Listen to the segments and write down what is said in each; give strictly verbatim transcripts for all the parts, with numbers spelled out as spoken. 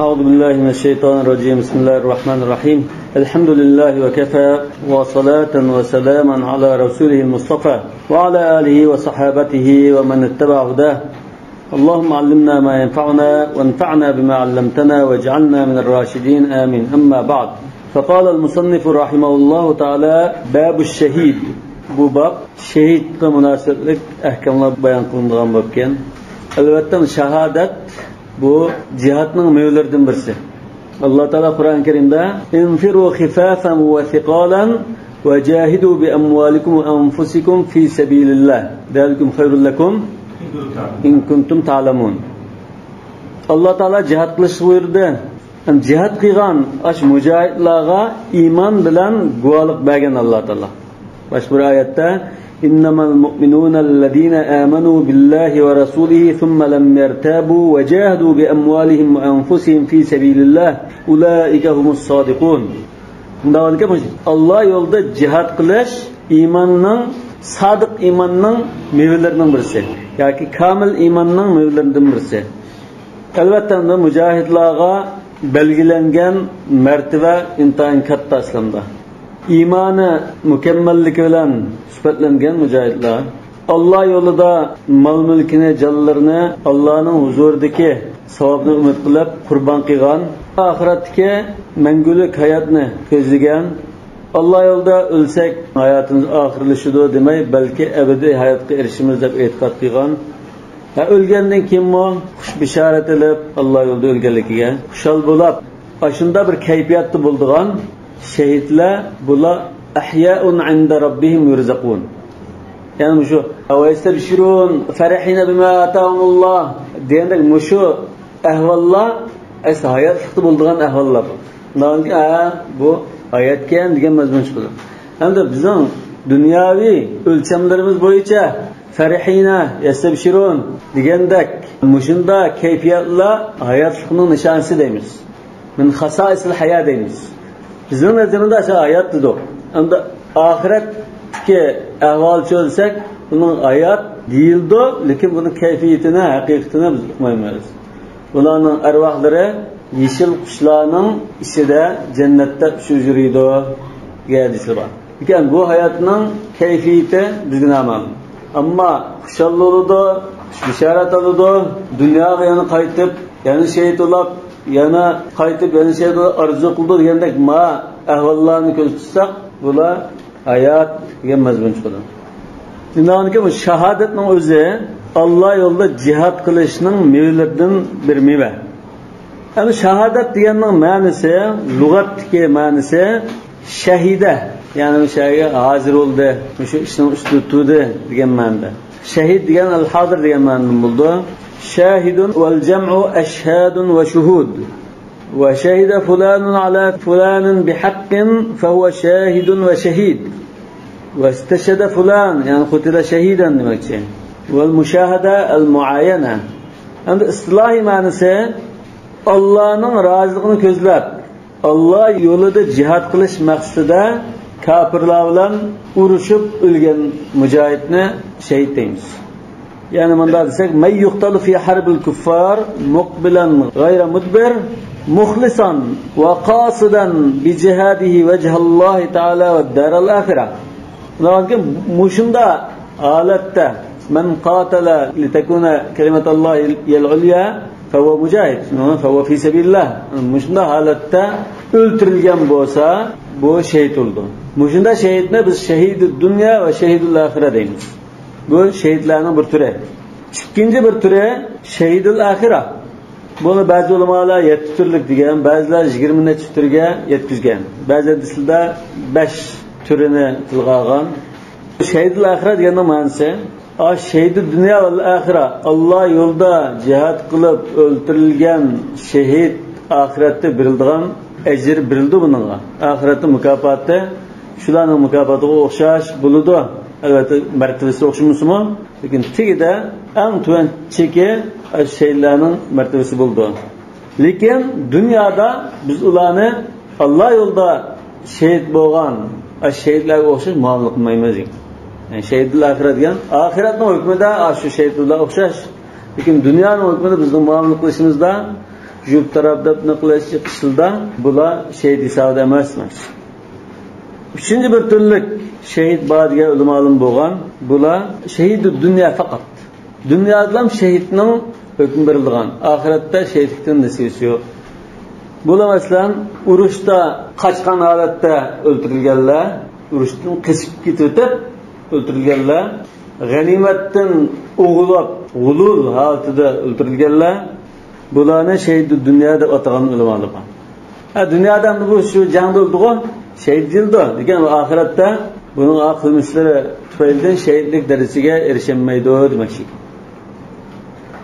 أعوذ بالله من الشيطان الرجيم. بسم الله الرحمن الرحيم. الحمد لله وكفى، وصلاة وسلاما على رسوله المصطفى، وعلى آله وصحابته ومن اتبع هداه. اللهم علمنا ما ينفعنا، وانفعنا بما علمتنا، واجعلنا من الراشدين. آمين. أما بعد. فقال المصنف رحمه الله تعالى: باب الشهيد. بۇ باب شېھىتقا مۇناسىۋەتلىك ئەھكاملار بايان قىلىنىدىغان باب ئىكەن. ئەلۋەتتە، شاھادەت بۇ جىھادنىڭ مېۋىلىرىدىن بىرسى. ئاللا تائالا قۇرئان كەرىمدە: انفروا خفافا وثقالا وجاهدوا بأموالكم وأنفسكم في سبيل الله ذلكم خير لكم إن كنتم تعلمون. ئاللا تائالا جىھاد قىلىشقا بۇيرۇدى. جىھاد قىلغان ئاشۇ مۇجاھىدلارغا ئىمان بىلەن گۇۋاھلىق بەرگەن ئاللا تائالا. باشقا بىر ئايەتتە: إنما المؤمنون الذين آمنوا بالله ورسوله ثم لم يرتابوا وجاهدوا بأموالهم وأنفسهم في سبيل الله أولئك هم الصادقون. شۇنداق ئىكەن، ئاللا يولىدا جىھاد قىلىش ئىماننىڭ، سادىق ئىماننىڭ مېۋىلىرىنىڭ بىرسى ياكى كامىل ئىماننىڭ مېۋىلىرىدىن بىرسى. ئەلۋەتتە، ئەمدى مۇجاھىدلارغا بەلگىلەنگەن مەرتىۋە ئىنتايىن كاتتا ئىسلامدا. ئىمانى مۇكەممەللىكى بىلەن سۈپەتلەنگەن مۇجاھىدلار، ئاللا يولىدا مال-مۈلكىنى، جانلىرىنى ئاللانىڭ ھۇزۇرىدىكى ساۋابنى ئۈمىد قىلىپ قۇربان قىلغان، ئاخىرەتتىكى مەڭگۈلۈك ھاياتنى كۆزلىگەن، ئاللا يولىدا ئۆلسەك ھاياتىمىز ئاخىرلىشىدۇ دېمەي، بەلكى ئەبەدىي ھاياتقا ئېرىشىمىز دەپ ئېتىقاد قىلغان، ھە، ئۆلگەندىن كېيىنمۇ خۇش بېشارەت ئېلىپ، ئاللا يولىدا ئۆلگەنلىكىگە خۇشال بولاپ، ئاشۇنداق بىر كەيپىياتتا بولىدىغان شېھىتلەر، بۇلار أحياء عند ربهم يرزقون. يەنى مۇشۇ ويستبشرون فرحين بما آتاهم الله دېگەندەك مۇشۇ ئەھۋاللار ئەسلى ھاياتلىقتا بولىدىغان ئەھۋاللار. شۇنداق، ھە، بۇ ھاياتكەن دېگەن مەزمۇن چىقىدۇ. ئەمدى بىزنىڭ دۇنياۋى ئۆلچەملىرىمىز بويىچە فرحين يستبشرون دېگەندەك مۇشۇنداق كەيپىياتلار ھاياتلىقنىڭ نىشانىسى دەيمىز. من خصائص الحياة دەيمىز. بىزنىڭ نەزىرىمىزدە ئاشۇ ھايات دېدۇق. ئەمدى ئاخىرەتتىكى ئەھۋالچۇ دېسەك، بۇنىڭ ھايات دېيىلىدۇ، لېكىن بۇنىڭ كەيپىيىتىنى، ھەقىقىتىنى بىز ئۇقمايمىز. ئۇلارنىڭ ئەرۋاھلىرى يېشىل قۇشلارنىڭ ئىچىدە جەننەتتە ئۇچۇپ يۈرىدۇ دېگەن ھەدىسى بار. لېكىن بۇ ھاياتنىڭ كەيپىيىتى بىزگە نامەلۇم. ئەمما خۇشال بولىدۇ، بېشارەت ئالىدۇ، دۇنياغا يەنە قايتىپ، يەنە شېھىت بولاپ، يەنە قايتىپ، يەنە شېھىت بولاپ ئارزۇ قىلىدۇ دېگەندەك ما ئەھۋاللارنى كۆزدە تۇتساق، بۇلار ھايات دېگەن مەزمۇن چىقىدۇ. شۇنداقكى بۇ شاھادەتنىڭ ئۆزى ئاللا يولىدا جىھاد قىلىشنىڭ مېۋىلىرىدىن بىر مېۋە. ئەمدى شاھادەت دېگەننىڭ مەنىسى، لۇغەتتىكى مەنىسى شەھىدە، يەنى مۇشۇ يەرگە ھازىر بولدى، مۇشۇ ئىشنىڭ ئۈستىدە تۇردى دېگەن مەنىدە. شەھىد دېگەن ئەل ھازىر دېگەن مەنىدىن بولىدۇ. شاھىدۇن ۋەل جەمئۇ ئەشھادۇن ۋە شۇھۇد. وشهد فلان على فلان بحق فهو شاهد وشهيد. واستشهد فلان، يەنى قتل شهيدا دېمەكچى. والمشاهدة المعاينة. ئەمدى ئىستىلاھىي مەنىسى، ئاللانىڭ رازىلىقىنى كۆزلەپ، ئاللا يولىدا جىھاد قىلىش مەقسىتىدە كاپىرلار بىلەن ئۇرۇشۇپ ئۆلگەن مۇجاھىدنى شەھىد دەيمىز. يەنى مۇنداق دېسەك، من يقتل في حرب الكفار مقبلا غير مدبر مخلصا وقاصدا بجهاده وجه الله تعالى والدار الآخرة. مۇشۇنداق ھالەتتە، من قاتل لتكون كلمة الله هي العليا فهو مجاهد، فهو في سبيل الله. مۇشۇنداق ھالەتتە ئۆلتۈرۈلگەن بولسا، بۇ شېھىت بولىدۇ. مۇشۇنداق شېھىتنى بىز شەھىدۇ دۇنيا ۋە شەھىدۇل ئاخىرە دەيمىز. بۇ شېھىتلەرنىڭ بىر تۈرى. ئىككىنچى بىر تۈرى شەھىدۇل ئاخىرە. بۇنى بەزى ئۆلىمالار يەتتە تۈرلۈك دېگەن، بەزىلەر يىگىرمە نەچچە تۈرگە يەتكۈزگەن. بەزى ھەدىسلەردە بەش تۈرىنى تىلغا ئالغان. شەھىدۇل ئاخىرە دېگەننىڭ مەنىسى، ئا، شەھىدۇ دۇنيا ۋەل ئاخىرە، ئاللا يولىدا جىھاد قىلىپ ئۆلتۈرۈلگەن شېھىت ئاخىرەتتە بېرىلىدىغان ئەجىر بېرىلىدۇ بۇنىڭغا. ئاخىرەتتە مۇكاپاتى شۇلارنىڭ مۇكاپاتىغا ئوخشاش بولىدۇ. ئەلۋەتتە، مەرتىۋىسى ئوخشىمىسىمۇ، لېكىن تېگىدە ئەڭ تۆۋەن چېكى شەھىدلەرنىڭ مەرتىۋىسى بولىدۇ. لېكىن دۇنيادا بىز ئۇلارنى ئاللا يولىدا شېھىت بولغان شېھىتلەرگە ئوخشاش مۇئامىلە قىلمايمىز. يەنى شەھىدۇل ئاخىرە دېگەن ئاخىرەتنىڭ ھۆكمىدە شۇ شېھىت بىلەن ئوخشاش. لېكىن دۇنيانىڭ ھۆكمىدە بىزنىڭ مۇئامىلە قىلىشىمىزدا جۈپ تاراپ دەپنە قىلىش قىشلىدا بۇلار شېھىت ھېسابىدا ئەمەس. ئۈچىنچى بىر تۈرلۈك شېھىت بار دېگەن ئۆلىمالىرىمىز بولغان، بۇلار شېھىدۇ دۇنيا پەقەت. دۇنيادىلا شېھىتنىڭ ھۆكمى بېرىلىدىغان، ئاخىرەتتە شېھىتلىكتىن نېسىۋىسى يوق. بۇلار، مەسىلەن، ئۇرۇشتا قاچقان ھالەتتە ئۆلتۈرۈلگەنلەر، ئۇرۇشتىن قېچىپ كېتىۋېتىپ ئۆلتۈرۈلگەنلەر، غەنىيمەتتىن ئوغرىلاپ، غۇلۇل ھالىتىدە ئۆلتۈرۈلگەنلەر، بۇلارنى شېھىدۇ دۇنيا دەپ ئاتىغان ئۆلىمالار بار. ھە، دۇنيادا ئەمدى بۇ شۇ جەڭدە ئۆلدىغۇ، شېھىت دېيىلىدۇ. لېكىن ئاخىرەتتە بۇنىڭ قىلمىشلىرى تۈپەيلىدىن شېھىتلىك دەرىجىسىگە ئېرىشەلمەيدۇ دېمەكچى.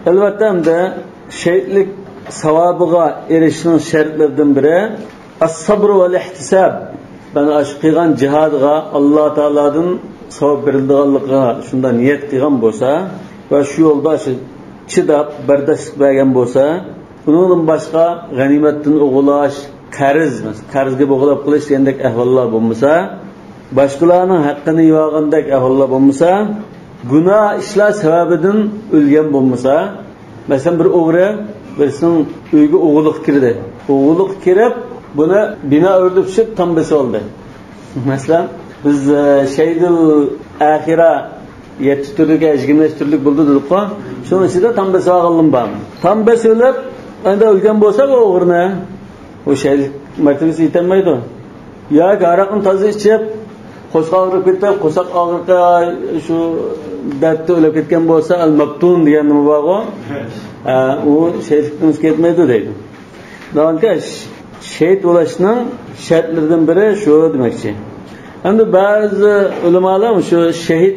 ئەلۋەتتە، ئەمدى شېھىتلىك ساۋابىغا ئېرىشىشنىڭ شەرتلىرىدىن بىرى، ئەس-سەبر ۋەل ئىھتىساب. مانا ئاشۇ قىلغان جىھادىغا ئاللا تائالادىن ساۋاب بېرىلىدىغانلىقىغا شۇنداق نىيەت قىلغان بولسا ۋە شۇ يولدا شۇ چىداپ، بەرداشلىق بەرگەن بولسا، ئۇنىڭدىن باشقا غەنىيمەتتىن ئوغرىلاش، قەرز، مەسىلەن، قەرزگە بوغۇلاپ قېلىش دېگەندەك ئەھۋاللار بولمىسا، باشقىلارنىڭ ھەققىنى يېۋالغاندەك ئەھۋاللار بولمىسا، گۇناھ ئىشلار سەۋەبىدىن ئۆلگەن بولمىسا، مەسىلەن، بىر ئوغرى بىرسىنىڭ ئۆيىگە ئوغرىلىققا كىردى. ئوغرىلىققا كىرىپ، بۇنى بىنا ئۆرۈلۈپ چۈشۈپ تام بېسىۋالدى. مەسىلەن، بىز، ئە، شەھىدۇل ئاخىرە يەتتە تۈرلۈك، يىگىرمە بەش تۈرلۈك بولدى دېدۇققۇ. شۇنىڭ ئىچىدە تام بېسىۋالغانلىرىمۇ بار. تام بېسىۋېلىپ، ئەمدى ئۆلگەن بولسا بۇ ئوغرىنى، ئۇ شەھىدلىك مەرتىۋىسىگە يېتەلمەيدۇ. ياكى ھاراقنى تازا ئىچىپ، قورساق ئاغرىپ كېتىپ، قورساق ئاغرىقى شۇ دەردتە ئۆلۈپ كەتكەن بولسا، ئەل مەپتۇن دېگەن نېمە بارغۇ؟ ھە، ئۇ شەھىدلىكتىن ئۆتۈپ كەتمەيدۇ دەيدۇ. دېمەك، شېھىت بولۇشنىڭ شەرتلىرىدىن بىرى شۇ دېمەكچى. ئەمدى بەزى ئۆلىمالار شۇ شېھىت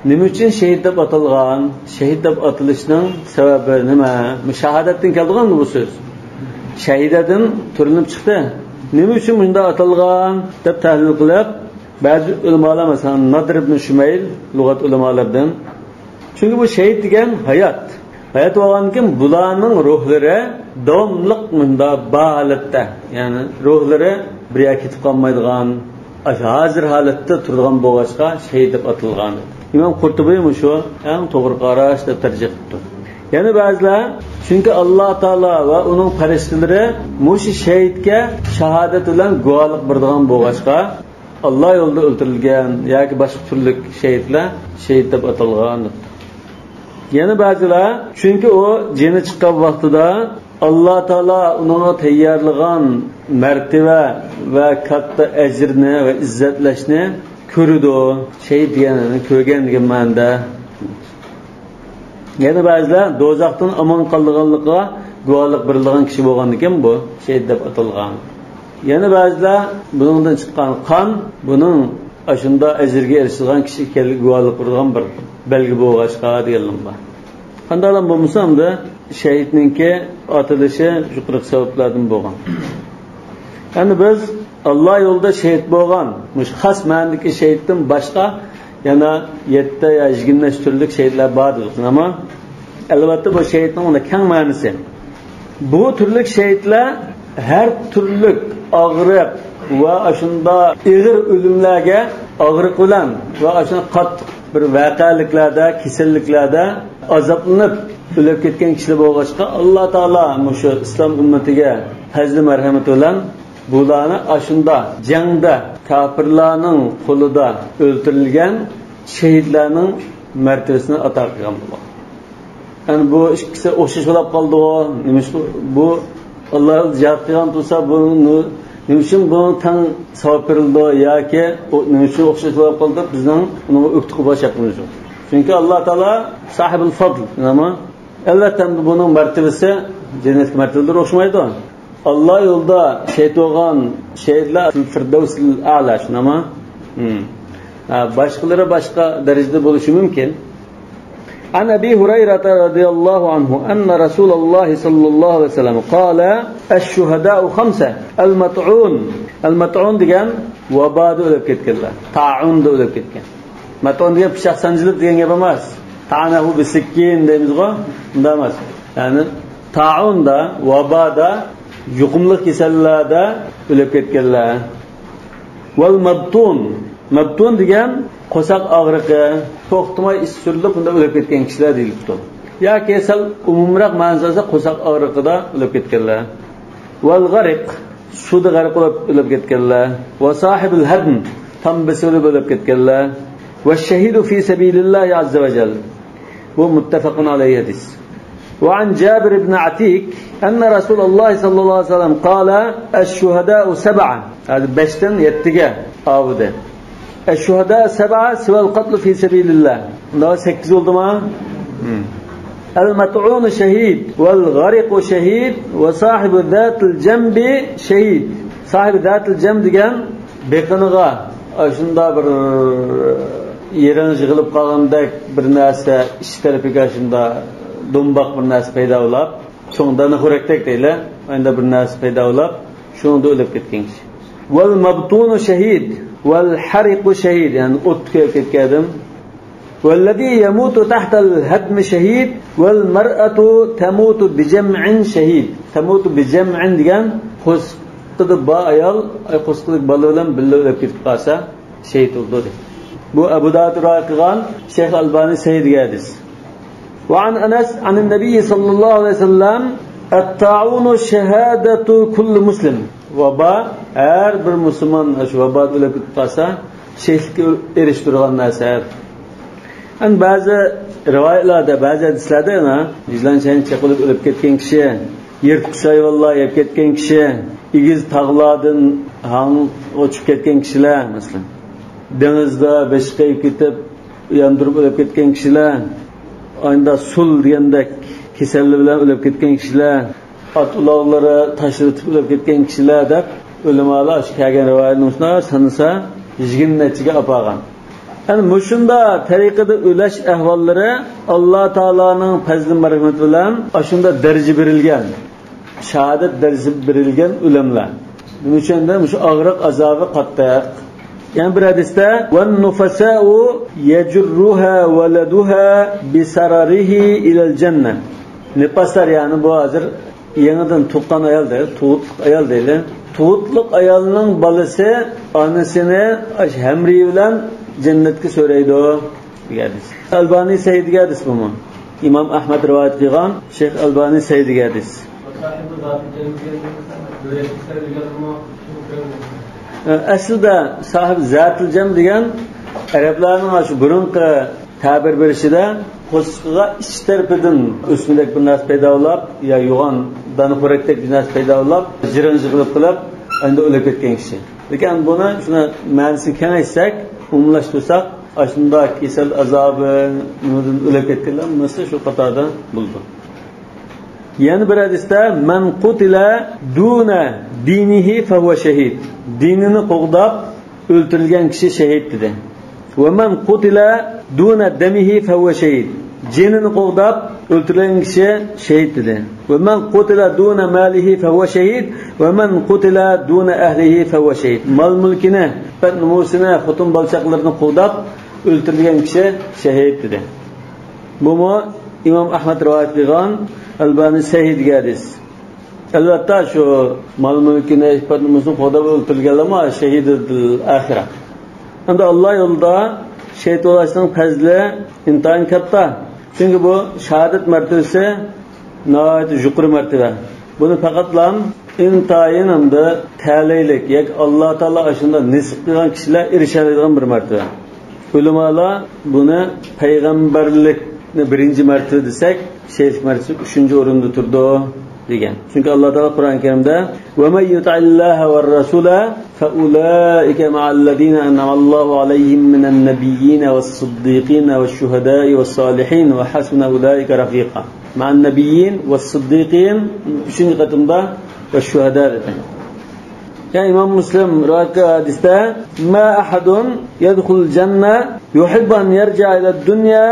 نېمە ئۈچۈن شېھىت دەپ ئاتالغان؟ شېھىت دەپ ئاتىلىشنىڭ سەۋەبى نېمە؟ شاھادەتتىن كەلدىغان بۇ سۆز. شەھىدەدىن تۈرلىنىپ چىقتى. نېمە ئۈچۈن مۇشۇنداق ئاتالغان دەپ تەھلىل قىلىپ، بەزى ئۆلىمالار، مەسىلەن، نادىر ئىبن شۇمەيل، لۇغەت ئۆلىمالىرىدىن، چۈنكى بۇ شېھىت دېگەن ھايات. ھايات بولغاندىن كېيىن بۇلارنىڭ روھلىرى داۋاملىق مۇنداق بار ھالەتتە، يەنى روھلىرى بىر يەرگە كېتىپ قالمايدىغان، ئاشۇ ھازىر ھالەتتە تۇرىدىغان بولغاچقا شېھىت دەپ ئاتىلغان. ئىمام قۇرتۇبى مۇشۇ ئەڭ توغرا قاراش دەپ تەرجىھ قىپتۇ. يەنە بەزىلەر، چۈنكى ئاللا تائالا ۋە ئۇنىڭ پەرىشتىلىرى مۇشۇ شېھىتكە شاھادەت بىلەن گۇۋاھلىق بېرىدىغان بولغاچقا، ئاللا يولىدا ئۆلتۈرۈلگەن ياكى باشقا تۈرلۈك شېھىتلەر شېھىت دەپ ئاتالغان. يەنە بەزىلەر، چۈنكى ئۇ جېنى چىققان ۋاقتىدا ئاللا تائالا ئۇنىڭغا تەييارلىغان مەرتىۋە ۋە كاتتا ئەجىرنى ۋە ئىززەتلەشنى كۆرىدۇ. شېھىت دېگەننى كۆرگەن دېگەن مەنىدە. يەنە بەزىلەر دوزاختىن ئامان قالىدىغانلىقىغا گۇۋاھلىق بېرىدىغان كىشى بولغاندىكىن بۇ شېھىت دەپ ئاتالغان. يەنە بەزىلەر بۇنىڭدىن چىققان قان بۇنىڭ ئاشۇنداق ئەجىرگە ئېرىشىدىغان كىشى ئىكەنلىكىگە گۇۋاھلىق بېرىدىغان بىر بەلگە بولغاچقا دېگەنلىرىم بار. قانداقلا بولمىسا ئەمدى شېھىتنىڭكى ئاتىلىشى يۇقىرىقى سەۋەبلەردىن بولغان. يەنى بىز ئاللا يولىدا شېھىت بولغان، مۇشۇ خاس مەنىدىكى شېھىتتىن باشقا يەنە يەتتە يا يىگىرمە تۈرلۈك شېھىتلەر بار دېدۇق، ئەمما ئەلۋەتتە بۇ شېھىتنىڭ ئۇندا كەڭ مەنىسى. بۇ تۈرلۈك شېھىتلەر ھەر تۈرلۈك ئاغرىق ۋە ئاشۇنداق ئېغىر ئۆلۈملەرگە، ئاغرىق بىلەن ۋە ئاشۇنداق قاتتىق بىر ۋەقەلىكلەردە، كېسەللىكلەردە ئازابلىنىپ ئۆلۈپ كەتكەن كىشىلەر بولغاچقا، ئاللا تائالا مۇشۇ ئىسلام ئۈممىتىگە پەزلى مەرھەمىتى بىلەن بۇلارنى ئاشۇنداق جەڭدە كاپىرلارنىڭ قولىدا ئۆلتۈرۈلگەن شېھىتلەرنىڭ مەرتىۋىسىنى ئاتا قىلغان بولغان. يەنى بۇ ئىككىسى ئوخشاش بولاپ قالدىغۇ؟ نېمىشقا بۇ ئاللا يولىدا جىھاد قىلغان تۇرسا، بۇ نېمە ئۈچۈن بۇنىڭ تەڭ ساۋاب بېرىلىدۇ ياكى ئۇ نېمە ئۈچۈن ئوخشاش بولاپ قالدى دەپ بىزنىڭ ئۇنىڭغا ئۆكتە قىلىپ بولۇش ھەققىمىز يوق. چۈنكى ئاللا تائالا ساھىبۇل فەزل، نېمە؟ ئەلۋەتتە، بۇنىڭ مەرتىۋىسى جەننەتتىكى مەرتىۋىلەر ئوخشىمايدۇ. ئاللا يولىدا شېھىت بولغان شېھىتلەر فىردەۋسىل ئەلا، شۇنداقمۇ؟ ھىم. ھە، باشقىلىرى باشقا دەرىجىدە بولۇشى مۇمكىن. عن أبي هريرة رضي الله عنه أن رسول الله صلى الله عليه وسلم قال: الشهداء خمسة. المطعون. ئەل مەتئۇن دېگەن ۋابادا ئۆلۈپ كەتكەنلەر. تائۇندا ئۆلۈپ كەتكەن. مەتئۇن دېگەن پىچاق سانجىلىپ دېگەن گەپ ئەمەس. تانەھۇ بىسىككىن دەيمىزغۇ؟ ئۇنداق ئەمەس. يەنى تائۇندا، ۋابادا، يۇقۇملۇق كېسەللەردە ئۆلۈپ كەتكەنلەر. ۋەل مەبتۇن. مەبتۇن دېگەن قورساق ئاغرىقى، توختىماي ئىچى سۈرۈلۈپ، بۇنداق ئۆلۈپ كەتكەن كىشىلەر دېيىلىپتۇ. ياكى سەل ئومۇمراق مەنىسى ئالساق، قورساق ئاغرىقىدا ئۆلۈپ كەتكەنلەر. ۋەل غەرق، سۇدا غەرق بولۇپ ئۆلۈپ كەتكەنلەر. ۋە ساھىبۇل ھەدم، تام بېسىلىپ ئۆلۈپ كەتكەنلەر. ۋە شەھىدۇ فى سەبىلىللاھى ئەززە ۋە جەل. بۇ مۇتتەفەقۇن ئەلەيھى ھەدىس. ۋە ئەن جابىر ئىبنى ئەتىك ئەننە رەسۇلەللاھى سەللەللاھۇ ئەلەيھى ۋەسەللەم قالە، ئەششۇھەدائۇ سەبئە. ھازىر بەشتىن يەتتىگە ئاۋۇدى. ئەششۇھەدائۇ سەبئە سىۋەل قەتلى فى سەبىلىللاھ. ئۇندا سەككىز بولدىما؟ ئەل مەتئۇنۇ شەھىد، ۋەل غەرىقۇ شەھىد، ۋە ساھىبۇ زاتىل جەنبى شەھىد. ساھىبى زاتىل جەنب دېگەن بېقىنىغا ئاشۇنداق بىر يېرىڭ يىغىلىپ قالغاندەك بىر نەرسە، ئىچ تەرىپىگە ئاشۇنداق دومباق بىر نەرسە پەيدا بولاپ، چوڭ دانىخورەكتەك دەيلى، ئانداق بىر نەرسە پەيدا بولاپ، شۇنىڭدا ئۆلۈپ كەتكەن كىشى. ۋەل مەبتۇنۇ شەھىد، ۋەل ھەرىقۇ شەھىد، يەنى ئوتتا كۆيۈپ كەتكەن ئادەم. ۋەللەزى يەمۇتۇ تەھتەل ھەدمى شەھىد، ۋەل مەرئەتۇ تەمۇتۇ بىجەمئىن شەھىد. تەمۇتۇ بىجەمئىن دېگەن قورسىقىدا بار ئايال، ئاي، قورسىقىدىكى بالا بىلەن بىللە ئۆلۈپ كېتىپ قالسا، شېھىت بولىدۇ، دەيدۇ. بۇ ئەبۇ داۋۇد رىۋايەت قىلغان، شەيخ ئەلبانى سەھىھ دېگەن ھەدىس. ۋە ئەن ئەنەس ئەنىن نەبىيي سەللەللاھۇ ئەلەيھى ۋەسەللەم، ئەتتائۇنۇ شەھادەتۇ كۇللى مۇسلىم. ۋابا، ھەر بىر مۇسۇلمان شۇ ۋابادا ئۆلۈپ كېتىپ قالسا، شېھىتلىككە ئېرىشتۈرىدىغان نەرسە. ئەمدى بەزى رىۋايەتلەردە، بەزى ھەدىسلەردە يەنە يىلان چاينى چېقىلىپ ئۆلۈپ كەتكەن كىشى، يىرتقۇچ ھايۋانلار يەپ كەتكەن كىشى، ئېگىز تاغلاردىن ھاڭغا ئۇچۇپ كەتكەن كىشىلەر، مەسىلەن، دېڭىزدا بېشى قېيىپ كېتىپ، ياندۇرۇپ ئۆلۈپ كەتكەن كىشىلەر، ئاينىدا سۇل دېگەندەك كېسەللەر بىلەن ئۆلۈپ كەتكەن كىشىلەر، ئات ئۇلاغلىرى تاشلىۋېتىپ ئۆلۈپ كەتكەن كىشىلەر دەپ، ئۆلىمالار شۇ كەلگەن رىۋايەتنى مۇشۇنداق سانىسا، يىگىرمە نەچچىگە ئاپارغان. يەنى مۇشۇنداق تەرىقىدە ئۆلۈش ئەھۋاللىرى ئاللا تائالانىڭ پەزلى مەرھىمىتى بىلەن ئاشۇنداق دەرىجە بېرىلگەن، شاھادەت دەرىجىسى بېرىلگەن ئۆلۈملەر. نېمە ئۈچۈن دېسە، مۇشۇ ئاغرىق ئازابى قاتتىق. يەنە بىر ھەدىستە، ۋەن نۇفەسائۇ يەجۇررۇھا ۋەلەدۇھا بىسەرەرىھى ئىلەل جەننە. نىپاسلار، يەنى بۇ ھازىر يېڭىدىن تۇغقان ئايال دەيلى، تۇغۇتلۇق ئايال دەيلى. تۇغۇتلۇق ئايالنىڭ بالىسى ئانىسىنى ئاشۇ ھەمرىيى بىلەن جەننەتكە سۆرەيدۇ، دېگەن ھەدىس. ئەلبانى سەھىھ دېگەن ھەدىس بۇمۇ. ئىمام ئەھمەد رىۋايەت قىلغان، شەيخ ئەلبانى سەھىھ دېگەن ھەدىس. ئەسلىدە ساھىب زاتىل جەم دېگەن ئەرەبلەرنىڭ شۇ بۇرۇنقى تەبىر بېرىشىدە، قورسىقىغا ئىچ تەرىپىدىن ئۆسمىدەك بىر نەرسە پەيدا بولاپ، يا يوغان دانىخورەكتەك بىر نەرسە پەيدا بولاپ، جىرىڭ جىغىلىپ قىلىپ، ئەمدى ئۆلۈپ كەتكەن كىشى. لېكىن بۇنى، شۇنى مەنىسىنى كېڭەيتسەك، ئومۇملاشتۇرساق، ئاشۇنداق كېسەل ئازابى، نېمىدىن ئۆلۈپ كەتكەنلەر ھەممىسى شۇ قاتاردا بولىدۇ. يەنە بىر ھەدىستە، مەن قۇتىلە دۇنە دىنىھى فەھۇۋە شەھىد. دىنىنى قوغداپ، ئۆلتۈرۈلگەن كىشى شېھىت، دېدى. ۋە مەن قۇتىلە دۇنە دەمىھى فەھۇۋە شەھىد. جېنىنى قوغداپ ئۆلتۈرۈلگەن كىشى شېھىت، دېدى. ۋە مەن قۇتىلە دۇنە مالىھى فەھۇۋە شەھىد. ۋە مەن قۇتىلە دۇنە ئەھلىھى فەھۇۋە شەھىد. مال-مۈلكىنى، ئىپپەت-نومۇسىنى، خوتۇن-بالا-چاقىلىرىنى قوغداپ ئۆلتۈرۈلگەن كىشى شېھىت، دېدى. بۇمۇ ئىمام ئەھمەد رىۋايەت قىلغان، ئەلبانى سەھىھ دېگەن ھەدىس. ئەلۋەتتە، شۇ مال-مۈلكىنى، ئىپپەت-نومۇسىنى قوغداپ ئۆلتۈرۈلگەنلەرمۇ شەھىدۇل ئاخىرە. ئەمدى ئاللا يولىدا شېھىت بولۇشنىڭ پەزلى ئىنتايىن كاتتا. چۈنكى بۇ شاھادەت مەرتىۋىسى ناھايىتى يۇقىرى مەرتىۋە. بۇنى پەقەتلا ئىنتايىن ھەمدە تەلەيلىك ياكى ئاللا تائالا ئاشۇنداق نېسىپ قىلغان كىشىلەر ئېرىشەلەيدىغان بىر مەرتىۋە. ئۆلىمالار بۇنى پەيغەمبەرلىكنى بىرىنچى مەرتىۋە دېسەك، شېھىتلىك مەرتىۋىسى ئۈچىنچى ئورۇندا تۇرىدۇ، دېگەن. چۈنكى ئاللا تائالا قۇرئان كەرىمدە، ۋە مەن يۇتىئىللاھە ۋەر رەسۇلە فەئۇلائىكە مەئەللەزىنە ئەنئەمەللاھۇ ئەلەيھىم مىنەن نەبىييىنە ۋەس سىددىقىنە ۋەش شۇھەدائى ۋەس سالىھىن ۋە ھەسۇنە ئۇلائىكە رەفىقا. مەئەن نەبىييىن ۋەس سىددىقىن، ئۈچىنچى قېتىمدا ۋەش شۇھەدا دېدى. يەنى ئىمام مۇسلىم رىۋايەت قىلغان ھەدىستە، ما ئەھەدۇن يەدخۇلۇل جەننە يۇھىببۇ ئەن يەرجىئە ئىلەد دۇنيا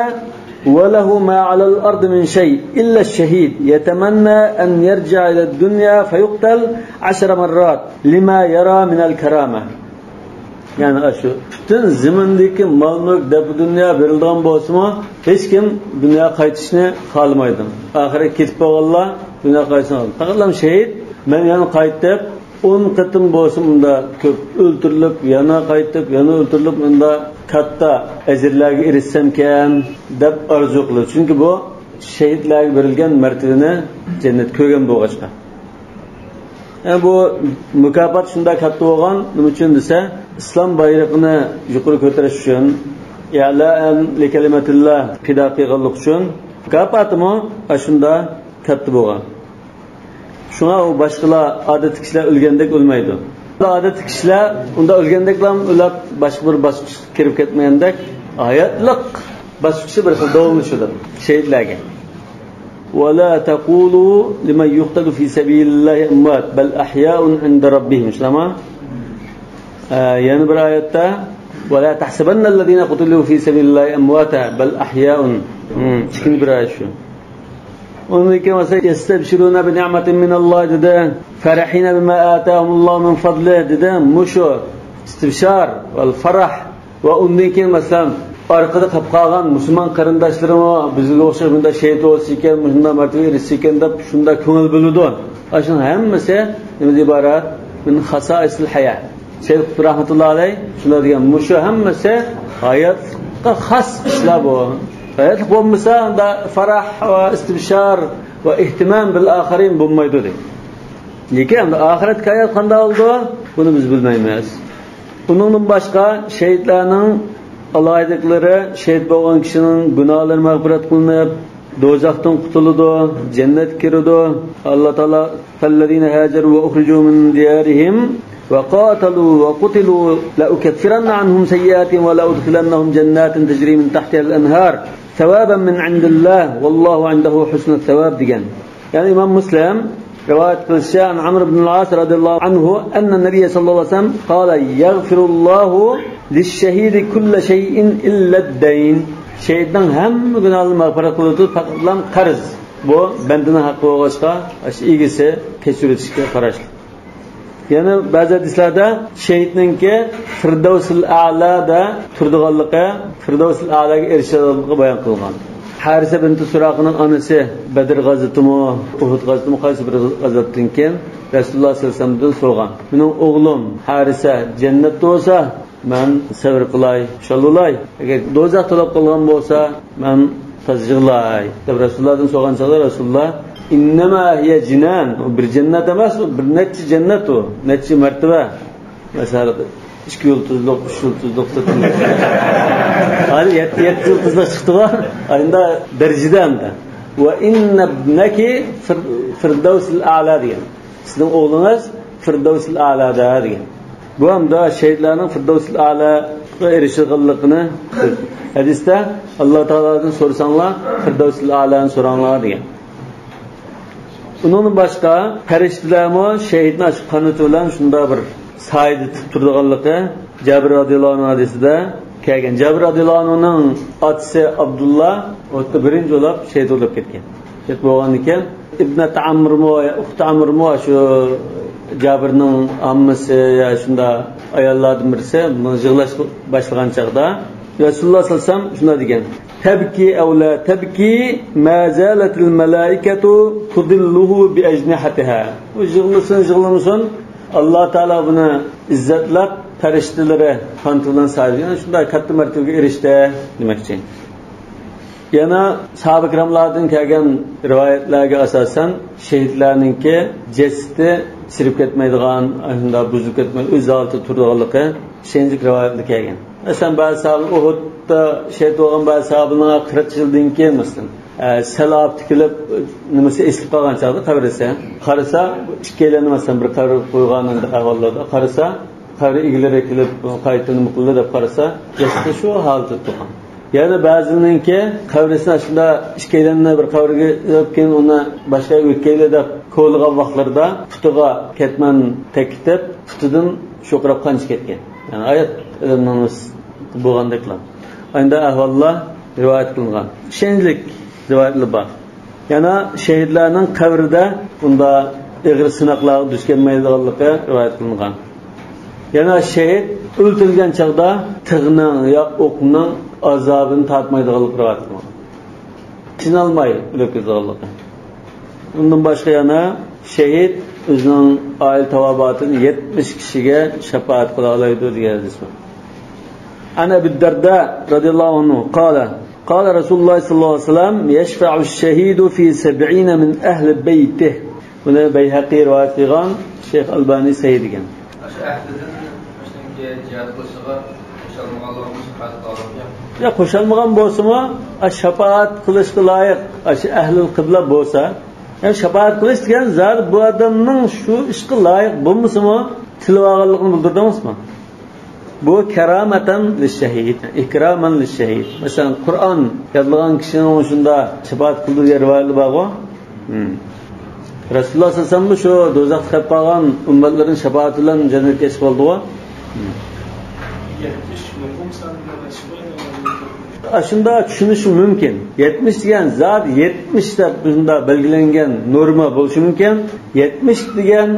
ۋە لەھۇ ما ئەلەل ئەرزى مىن شەي ئىللەش شەھىد يەتەمەننا ئەن يەرجىئە ئىلەد دۇنيا فەيۇقتەل ئەشرە مەررات لىما يەرا مىنەل كەرامە. يەنى ئاشۇ پۈتۈن زېمىندىكى مال-مۈلۈك، دەپۇ دۇنيا بېرىلىدىغان بولسىمۇ، ھېچكىم دۇنياغا قايتىشنى خالىمايدۇ. ئاخىرى كېتىپ بولغانلار دۇنياغا قايتىشنى خالىمايدۇ. پەقەتلا شېھىت، مەن يەنە قايتىپ، ئون قېتىم بولسۇن ئۇنداق كۆپ ئۆلتۈرۈلۈپ، يەنە قايتىپ، يەنە ئۆلتۈرۈلۈپ، ئۇنداق كاتتا ئەجىرلەرگە ئېرىشسەمكەن دەپ ئارزۇ قىلىدۇ. چۈنكى بۇ شېھىتلەرگە بېرىلگەن مەرتىۋىنى جەننەت كۆرگەن بولغاچقا. يەنى بۇ مۇكاپات شۇنداق كاتتا بولغان، نېمە ئۈچۈن دېسە، ئىسلام بايرىقىنى يۇقىرى كۆتۈرۈش ئۈچۈن، ئىئلاءەن لىكەلىمەتىللا پىدا قىلغانلىق ئۈچۈن مۇكاپاتىمۇ ئاشۇنداق كاتتا بولغان. شۇڭا ئۇ باشقىلار، ئادەتتىكى كىشىلەر ئۆلگەندەك ئۆلمەيدۇ. ئادەتتىكى كىشىلەر ئۇنداق ئۆلگەندەكلا ئۆلۈپ، باشقا بىر باسقۇچقا كىرىپ كەتمىگەندەك، ھاياتلىق باسقۇچى بىر خىل داۋاملىشىدۇ شېھىتلەرگە. ولا تقولوا لمن يقتل في سبيل الله أموات بل أحياء عند ربهم. شۇنداقمۇ؟ ئە، يەنە بىر ئايەتتە، ولا تحسبن الذين قتلوا في سبيل الله أمواتا بل أحياء. ھىم، ئىككىنچى بىر ئايەت شۇ. ئۇنىڭدىن كېيىن بولسا، يستبشرون بنعمة من الله دېدى. فرحين بما آتاهم الله من فضله دېدى. مۇشۇ ئىستىبشار ۋەل فەرەھ ۋە ئۇندىن كېيىن، مەسىلەن، ئارقىدا قېلىپ قالغان مۇسۇلمان قېرىنداشلىرىمۇ بىزگە ئوخشاش مۇنداق شېھىت بولسا ئىكەن، مۇشۇنداق مەرتىۋىگە ئېرىشسە ئىكەن دەپ شۇنداق كۆڭۈل بۆلىدۇ. ئاشۇنىڭ ھەممىسى نېمىدىن ئىبارەت؟ من خصائص الحياة. سەيد قۇتب رەھمەتۇللا ئەلەيھ شۇنداق دېگەن، مۇشۇ ھەممىسى ھاياتلىققا خاس ئىشلار بۇ. ھاياتلىق بولمىسا، ئۇندا فەرەھ ۋە ئىستىبشار ۋە ئېھتىمام بىل ئاخىرىن بولمايدۇ دەيدۇ. لېكىن ئەمدى ئاخىرەتتىكى ھايات قانداق بولىدۇ؟ بۇنى بىز بىلمەيمىز. ئۇنىڭدىن باشقا شېھىتلەرنىڭ ئالاھىدىلىكلىرى، شېھىت بولغان كىشىنىڭ گۇناھلىرى مەغپىرەت قىلىنىپ، دوزاختىن قۇتۇلىدۇ، جەننەتكە كىرىدۇ. ئاللا تائالا: فالذين هاجروا وأخرجوا من ديارهم وقاتلوا وقتلوا لأكفرن عنهم سيئاتهم ولأدخلنهم جنات تجري من تحتها الأنهار ثوابا من عند الله والله عنده حسن الثواب دېگەن. يەنى ئىمام مۇسلىم رىۋايەت قىلىشىچە، عن عمرو بن العاص رضي الله عنه أن النبي صلى الله عليه وسلم قال: يغفر الله للشهيد كل شيء إلا الدين. شېھىتنىڭ ھەممە گۇناھلىرىنى مەغپىرەت قىلىدۇ، پەقەتلا قەرز. بۇ بەندىنىڭ ھەققى بولغاچقا، ئاشۇ ئىگىسى كەچۈرۈۋېتىشكە قاراشلىق. يەنە بەزى ھەدىسلەردە شېھىتنىڭكى فىردەۋسىل ئەلادا تۇرىدىغانلىقى، فىردەۋسىل ئەلاگە ئېرىشىدىغانلىقى بايان قىلىنغان. ھارىسە بىنتى سۇراقىنىڭ ئانىسى بەدر غازىتىمۇ، ئۇھۇد غازىتىمۇ، قايسى بىر غازاتتىن كېيىن رەسۇلۇللا سەللەللاھۇ ئەلەيھى ۋەسەللەمدىن سورىغان: مېنىڭ ئوغلۇم ھارىسە جەننەتتە بولسا، مەن سەۋر قىلاي، خۇشال بولاي. ئەگەر دوزاخ تولۇپ قالغان بولسا، مەن تازا يىغلاي، دەپ رەسۇلۇللادىن سورىغان چاغدا رەسۇلۇللا: إنما هي جنان، ئۇ بىر جەننەت ئەمەس، ئۇ بىر نەچچە جەننەت ئۇ، نەچچە مەرتىۋە. مەسىلەن، ئىككى يۇلتۇزلۇق، ئۈچ يۇلتۇزلۇق، تۆت يۇلتۇزلۇق. ھازىر يەتتە، يەتتە يۇلتۇزلۇق چىقتىغۇ. ئەمدى دەرىجىدە ئەمدى. وإن ابنك في الفردوس الأعلى دېگەن. سىزنىڭ ئوغلىڭىز فىردەۋسىل ئەلادا دېگەن. بۇ ھەمدە شېھىتلەرنىڭ فىردەۋسىل ئەلاغا ئېرىشىدىغانلىقىنى ھەدىستە، ئاللا تائالادىن سورىساڭلار، فىردەۋسىل ئەلانى سوراڭلار دېگەن. ئۇنىڭدىن باشقا پەرىشتىلەرمۇ شېھىتنى ئاشۇ قانىتى بىلەن شۇنداق بىر سايىدا تۇتۇپ تۇرىدىغانلىقى جابىر رازىياللاھۇ ئەنھۇ ھەدىسىدە كەلگەن. جابىر رازىياللاھۇ ئەنھۇنىڭ ئاتىسى ئابدۇللا ئوتتا بىرىنچى بولۇپ شېھىت بولۇپ كەتكەن. شېھىت بولغاندىن كېيىن ئىبنەت ئەمرمۇ، ئۇختى ئەمرمۇ شۇ جابىرنىڭ ئاممىسى يا شۇنداق ئاياللاردىن بىرسى بۇنى يىغلاش باشلىغان چاغدا رەسۇلۇللا سەللەللاھۇ ئەلەيھى ۋەسەللەم شۇنداق دېگەن: تبكي أو لا تبكي ما زالت الملائكة تظله بأجنحتها. ئۇ يىغلىسۇن، يىغلىمىسۇن، ئاللا تائالا بۇنى ئىززەتلەپ، پەرىشتىلىرى قانىتى بىلەن سايىدا، يەنى شۇنداق كاتتا مەرتىۋىگە ئېرىشتى دېمەكچى. يەنە ساھابە كىراملاردىن كەلگەن رىۋايەتلەرگە ئاساسەن، شېھىتلەرنىڭكى جەسىتى چىرىپ كەتمەيدىغان، ئاشۇنداق بۇزۇلۇپ كەتمەي، ئۆز ھالىتىدە تۇرىدىغانلىقى ئىشەنچلىك رىۋايەتلەر كەلگەن. مەسىلەن، بەزى ساھابە ئۇھۇدتا شېھىت بولغان بەزى ساھابىلەرنىڭ قىرىق يىلدىن كېيىن، مەسىلەن، ئە، سەل ئاپىتى كېلىپ، نېمىسى ئېسىلىپ قالغان چاغدا قەبرىسى. قارىسا، ئىككىيلەننى، مەسىلەن، بىر قەبرىگە قويغان ئەھۋاللاردا قارىسا، قەبرە ئىگىلىرى كېلىپ، قايتا نېمە قىلدى دەپ قارىسا، جەسىتى شۇ ھالەتتە تۇرغان. يەنە بەزىنىڭكى قەبرىسىنى ئاشۇنداق ئىككىيلەننى بىر قەبرىگە ئېلىپ، كېيىن ئۇنى باشقا يەرگە ئۆتكەيلى دەپ كولىغان ۋاقىتلىرىدا پۇتىغا كەتمەن تەگكۈزۈپ، پۇتىدىن شوقىراپ قان چىقىپ كەتكەن. يەنى ھايات ئادەمنىڭ بولغاندەكلا. ئانداق ئەھۋاللار رىۋايەت قىلىنغان. ئىشەنچلىك رىۋايەتلەر بار. يەنە شېھىتلەرنىڭ قەبرىدە بۇنداق ئېغىر سىناقلارغا دۇچ كەلمەيدىغانلىقى رىۋايەت قىلىنغان. يەنە شېھىت ئۆلتۈرۈلگەن چاغدا تىغنىڭ يا ئوقنىڭ ئازابىنى تارتمايدىغانلىقى رىۋايەت قىلىنغان. قىينالماي ئۆلۈپ كېتىدىغانلىقى. ئۇندىن باشقا يەنە شېھىت ئۆزىنىڭ ئائىلە تاۋابىئاتىدىن يەتمىش كىشىگە شاپائەت قىلالايدۇ دېگەن ھەدىس بار. عن أبي الدرداء رضي الله عنه قال: قال رسول الله صلى الله عليه وسلم: يشفع الشهيد في سبعين من أهل بيته. بۇنى بەيھەقى رىۋايەت قىلغان، شەيخ ئەلبانى سەھىھ دېگەن. ئاشۇ ئەھلىدىن شۇنىڭكى جىھاد قىلىشىغا قوشۇلمىغانلىقىمۇ شاپائەت قىلغان. يا قوشۇلمىغان بولسىمۇ، ئاشۇ شاپائەت قىلىشقا لايىق، ئاشۇ ئەھلىل قىبلە بولسا، يەنى شاپائەت قىلىش دېگەن زادى بۇ ئادەمنىڭ شۇ ئىشقا لايىق بولمىسىمۇ، تىلىۋالغانلىقىنى بىلدۈردى ئەمەسمۇ؟ بۇ كارامەتەن لىششەھىد، ئىكرامەن لىششەھىد. مەسىلەن، قۇرئان يادلىغان كىشىنىڭ شۇنداق شاپائەت قىلدى دېگەن رىۋايەتلەر بارغۇ. ھىم. رەسۇلۇللا سەللەللاھۇ ئەلەيھى ۋەسەللەممۇ شۇ دوزاختا قېلىپ قالغان ئۈممەتلىرىنىڭ شاپائىتى بىلەن جەننەتكە ئېچىپ قالدىغۇ. ھىم. ئاشۇنداق چۈشىنىش مۇمكىن. يەتمىش دېگەن زادى يەتمىش دەپ بۇنداق بەلگىلەنگەن نورما بولۇشى مۇمكىن. يەتمىش دېگەن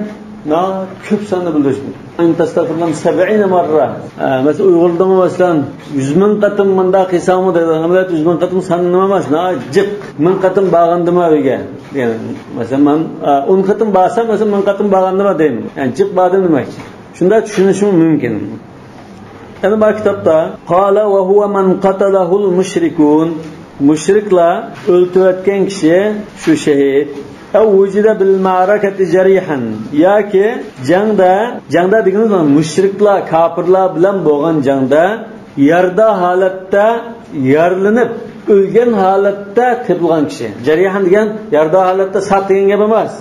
ناھايىتى كۆپ ساننى بىلدۈرۈش مۇمكىن. ئىن تەستەغفىر لەھۇم سەبئىنە مەررە. ئە، مەسىلەن، ئۇيغۇرلاردا مەسىلەن، يۈز مىڭ قېتىم مۇنداق قىلساڭمۇ دەيدۇ. ئەمەلىيەتتە يۈز مىڭ قېتىم سان نېمە ئەمەس، ناھايىتى جىق. مىڭ قېتىم بارغاندىمۇ ئۆيگە. يەنى، مەسىلەن، مەن، ئە، ئون قېتىم بارسام، مەسىلەن، مىڭ قېتىم بارغاندىمۇ دەيمەن. يەنى جىق باردىم دېمەكچى. شۇنداق چۈشىنىشىمۇ مۇمكىن. يەنە بار كىتابتا، قال وهو من قتله المشركون، مۇشرىكلار ئۆلتۈرۈۋەتكەن كىشى شۇ شېھىت. أو وجد بالمعركة جريحا، ياكى جەڭدە، جەڭدە دېگىنىمىز مۇشرىكلار، كاپىرلار بىلەن بولغان جەڭدە يارىدار ھالەتتە يارىلىنىپ، ئۆلگەن ھالەتتە تېپىلغان كىشى. جەرىھان دېگەن يارىدار ھالەتتە ساق دېگەن گەپ ئەمەس.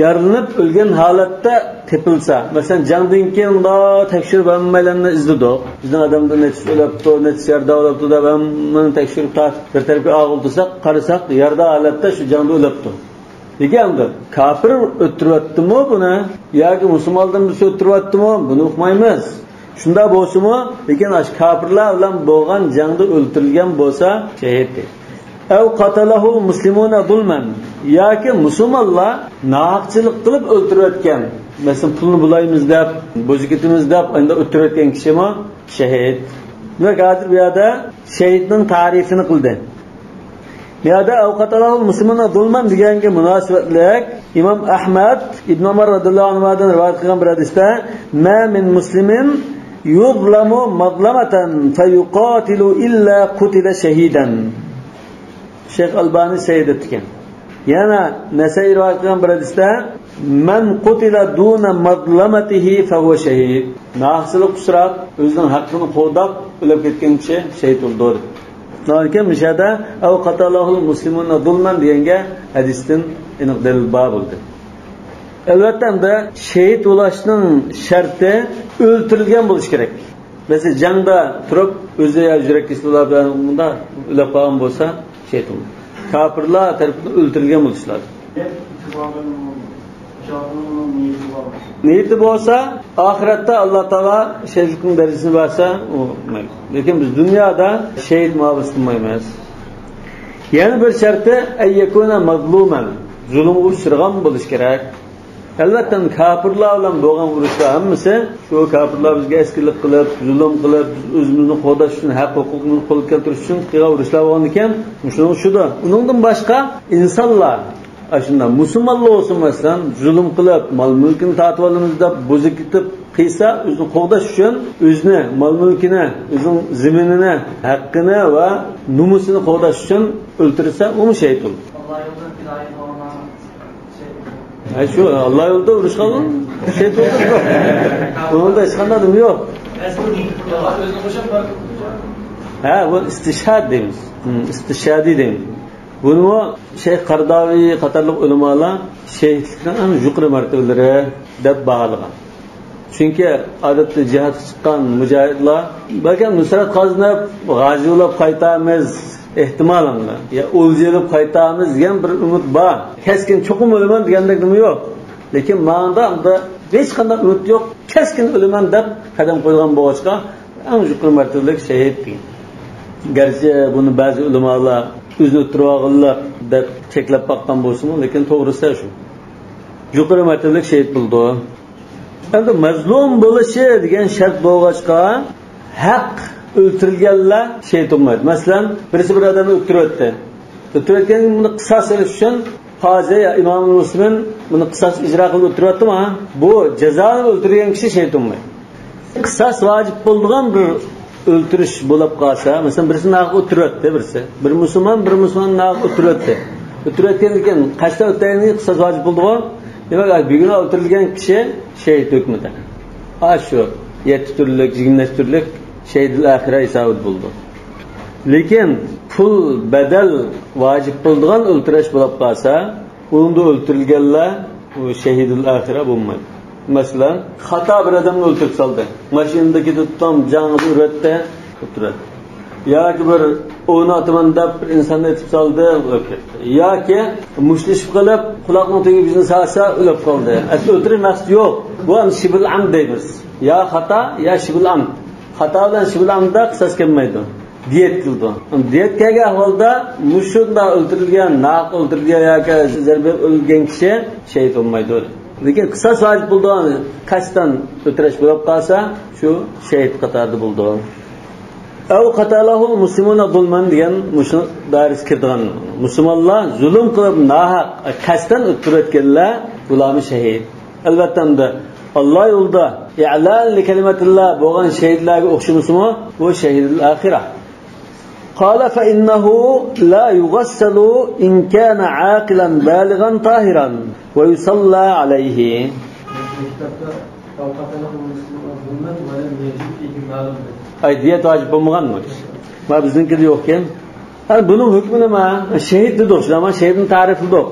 يارىلىنىپ ئۆلگەن ھالەتتە تېپىلسا، مەسىلەن، جەڭدىن كېيىن مۇنداق تەكشۈرۈپ ھەممەيلەننى ئىزدىدۇق. بىزنىڭ ئادەمدىن نەچچىسى ئۆلۈپتۇ، نەچچىسى يارىدار بولۇپتۇ دەپ ھەممىنى تەكشۈرۈپ تارتىپ بىر تەرەپكە ئاغۇلتىساق، قارىساق، يارىدار ھالەتتە شۇ جەڭدە ئۆلۈپتۇ. لېكىن ئەمدى كاپىر ئۆلتۈرۈۋەتتىمۇ بۇنى ياكى مۇسۇلماندىن بىرسى ئۆلتۈرۈۋەتتىمۇ، بۇنى ئۇقمايمىز. شۇنداق بولسىمۇ، لېكىن ئاشۇ كاپىرلار بىلەن بولغان جەڭدە ئۆلتۈرۈلگەن بولسا، شېھىت دەيدۇ. أو قتله المسلمون ظلما، ياكى مۇسۇلمانلار ناھەقچىلىق قىلىپ ئۆلتۈرۈۋەتكەن. مەسىلەن، پۇلنى بۇلايمىز دەپ، بوزۇپ كېتىمىز دەپ، ئەمدى ئۆلتۈرۈۋەتكەن كىشىمۇ شېھىت. دېمەك، ھازىر بۇ يەردە شېھىتنىڭ تەرىپىنى قىلدى. بۇ يەردە أو قتله المسلمون ظلما دېگەنگە مۇناسىۋەتلىك ئىمام ئەھمەد ئىبن ئۆمەر رەزىياللاھۇ ئەنھۇدىن رىۋايەت قىلغان بىر ھەدىستە، ما من مسلم يظلم مظلمة فيقاتل إلا قتل شهيدا. شەيخ ئەلبانى سەھىھ دەپتىكەن. يەنە نەسەئىي رىۋايەت قىلغان بىر ھەدىستە، من قتل دون مظلمته فهو شهيد. ناھەقچىلىققا ئۇچراپ، ئۆزىنىڭ ھەققىنى قوغداپ ئۆلۈپ كەتكەن كىشى شېھىت بولىدۇ دەپ. شۇنىڭ ئۈچۈن مۇشۇ يەردە أو قتله المسلمون ظلما دېگەنگە ھەدىستىن ئېنىق دەلىل بار بولدى. ئەلۋەتتە، ئەمدى شېھىت بولۇشنىڭ شەرتى ئۆلتۈرۈلگەن بولۇشى كېرەك. مەسىلەن، جەڭدە تۇرۇپ، ئۆزى يا يۈرەك كېسىلى بىلەن مۇنداق ئۆلۈپ قالغان بولسا، شېھىت بولىدۇ. كاپىرلار تەرىپىدىن ئۆلتۈرۈلگەن بولۇشى لازىم. نىيىتى بولسا، ئاخىرەتتە ئاللا تائالا شېھىتلىكنىڭ دەرىجىسىنى بەرسە، ئۇ مەيلى. لېكىن بىز دۇنيادا شېھىت مۇھاپىزىتى قىلمايمىز. يەنە بىر شەرتى، أن يكون مظلوما، زۇلۇمغا ئۇچرىغان بولۇشى كېرەك. ئەلۋەتتە، كاپىرلار بىلەن بولغان ئۇرۇشلار ھەممىسى شۇ كاپىرلار بىزگە ئەسكىلىك قىلىپ، زۇلۇم قىلىپ، بىز ئۆزىمىزنى قوغداش ئۈچۈن، ھەق ھوقۇقىمىزنى قولغا كەلتۈرۈش ئۈچۈن قىلغان ئۇرۇشلار بولغاندىكىن، مۇشۇنىڭغا چۈشىدۇ. ئۇنىڭدىن باشقا ئىنسانلار، ئاشۇنداق مۇسۇلمانلار بولسۇن، مەسىلەن، زۇلۇم قىلىپ، مال-مۈلكىنى تارتىۋالىمىز دەپ، بوزۇپ كېتىپ قىلسا، ئۆزىنى قوغداش ئۈچۈن، ئۆزىنى، مال-مۈلكىنى، ئۆزىنىڭ زېمىنىنى، ھەققىنى ۋە نومۇسىنى قوغداش ئۈچۈن ئۆلتۈرسە، ئۇمۇ شېھىت بولىدۇ. ھە، شۇ ئاللا يولىدا ئۇرۇشقان شېھىت بولدى. ئۇنىڭدا ھېچقانداق نېمە يوق. ھە، بۇ ئىستىشھاد دەيمىز. ھىم، ئىستىشھادىي دەيمىز. بۇنىمۇ شەيخ قەرداۋى قاتارلىق ئۆلىمالار شېھىتلىكنىڭ ئەڭ يۇقىرى مەرتىۋىلىرى دەپ باھالىغان. چۈنكى ئادەتتە جىھادقا چىققان مۇجاھىدلار بەلكىم نۇسرەت قازىنىپ، غازى بولۇپ قايتارمىز، ئېھتىمالەنلا، يا ئولجا ئېلىپ قايتارمىز دېگەن بىر ئۈمىد بار. كەسكىن چوقۇم ئۆلىمەن دېگەندەك نېمە يوق. لېكىن ماڭىدا ئەمدى ھېچقانداق ئۈمىد يوق، كەسكىن ئۆلىمەن دەپ قەدەم قويغان بولغاچقا، ئەڭ يۇقىرى مەرتىۋىلىك شېھىت دېگەن. گەرچە بۇنى بەزى ئۆلىمالار ئۆزىنى ئۆلتۈرۈۋالغانلىق دەپ چەكلەپ باققان بولسىمۇ، لېكىن توغرىسى شۇ. يۇقىرى مەرتىۋىلىك شېھىت بولىدۇ. ئەمدى مەزلۇم بولۇشى دېگەن شەرت بولغاچقا، ھەق ئۆلتۈرۈلگەنلەر شېھىت بولمايدۇ. مەسىلەن، بىرسى بىر ئادەمنى ئۆلتۈرۈۋەتتى. ئۆلتۈرۈۋەتكەندىن كېيىن بۇنى قىساس ئېلىش ئۈچۈن قازى يا ئىمام مۇسلىم بۇنى قىساس ئىجرا قىلىپ ئۆلتۈرۈۋەتتىمۇ، بۇ جازانى ئۆلتۈرگەن كىشى شېھىت بولمايدۇ. قىساس ۋاجىپ بولىدىغان بىر ئۆلتۈرۈش بولۇپ قالسا، مەسىلەن، بىرسى ناھەق ئۆلتۈرۈۋەتتى، بىرسى. بىر مۇسۇلمان، بىر مۇسۇلمان ناھەق ئۆلتۈرۈۋەتتى. ئۆلتۈرۈۋەتكەندىن كېيىن قەستەن ئۆلتۈرگەندىن كېيىن قىساس ۋاجىپ بولىدىغۇ؟ دېمەك، بۈگۈن ئۆلتۈرۈلگەن كىشى شېھىت ھۆكمىدە. ئاشۇ يەتتە تۈرلۈك، يىگىرمە تۈرلۈك شېھىدۇل ئاخىرە ھېسابىدا بولىدۇ. لېكىن پۇل بەدەل ۋاجىپ بولىدىغان ئۆلتۈرۈش بولۇپ قالسا، ئۇندا ئۆلتۈرۈلگەنلەر ئۇ شەھىدۇل ئاخىرە بولمايدۇ. مەسىلەن، خاتا بىر ئادەمنى ئۆلتۈرۈپ سالدى. ماشىنىدىكى تۇتام جاڭىدا ئۇرۇۋەتتى، ئۆلتۈرۈۋەتتى. ياكى بىر ئوينىتىمەن دەپ بىر ئىنساننى ئېتىپ سالدى، ئۆلۈپ كەتتى. ياكى مۇشتلىشىپ قېلىپ، قۇلاقنىڭ تۈۋىگە بىزنى سالسا، ئۆلۈپ قالدى. ئەسلى ئۆلتۈرۈش مەقسىتى يوق. بۇ ئەمدى شىبىل ئەمد دەيمىز. يا خاتا، يا شىبىل ئەمد. خاتا بىلەن شىبىل ئەمدە قىساس كەلمەيدۇ. دىيەت قىلىدۇ. دىيەت كەلگەن ئەھۋالدا مۇشۇنداق ئۆلتۈرۈلگەن، ناھەق ئۆلتۈرۈلگەن ياكى زەربە ئۆلگەن كىشى شېھىت بولمايدۇ. لېكىن قىساس ۋاجىپ بولىدۇ، قەستەن ئۆلتۈرۈش بولۇپ قالسا، شۇ شېھىت قاتارىدا بولىدۇ. ئەۋ قاتەلەھۇل مۇسلىمۇنە زۇلمەن دېگەن مۇشۇ دائىرىسىگە كىرىدىغان. مۇسۇلمانلار زۇلۇم قىلىپ ناھەق، قەستەن ئۆلتۈرۈۋەتكەنلەر، بۇلارمۇ شېھىت. ئەلۋەتتە، ئەمدى ئاللا يولىدا ئىئلان لىكەلىمەتىللا بولغان شېھىتلەرگە ئوخشىمىسىمۇ، بۇ شەھىدۇل ئاخىرە. قال فإنه لا يغسل إن كان عاقلا بالغا طاهرا ويصلى عليه. ئاي، دىيەت ۋاجىپ بولمىغانمۇ؟ ما بىزنىڭكىدە يوقكەن. ئەنە بۇنىڭ ھۆكمى نېمە؟ شېھىت دېدۇق، شۇ زامان شېھىتنى تەرىپلىدۇق.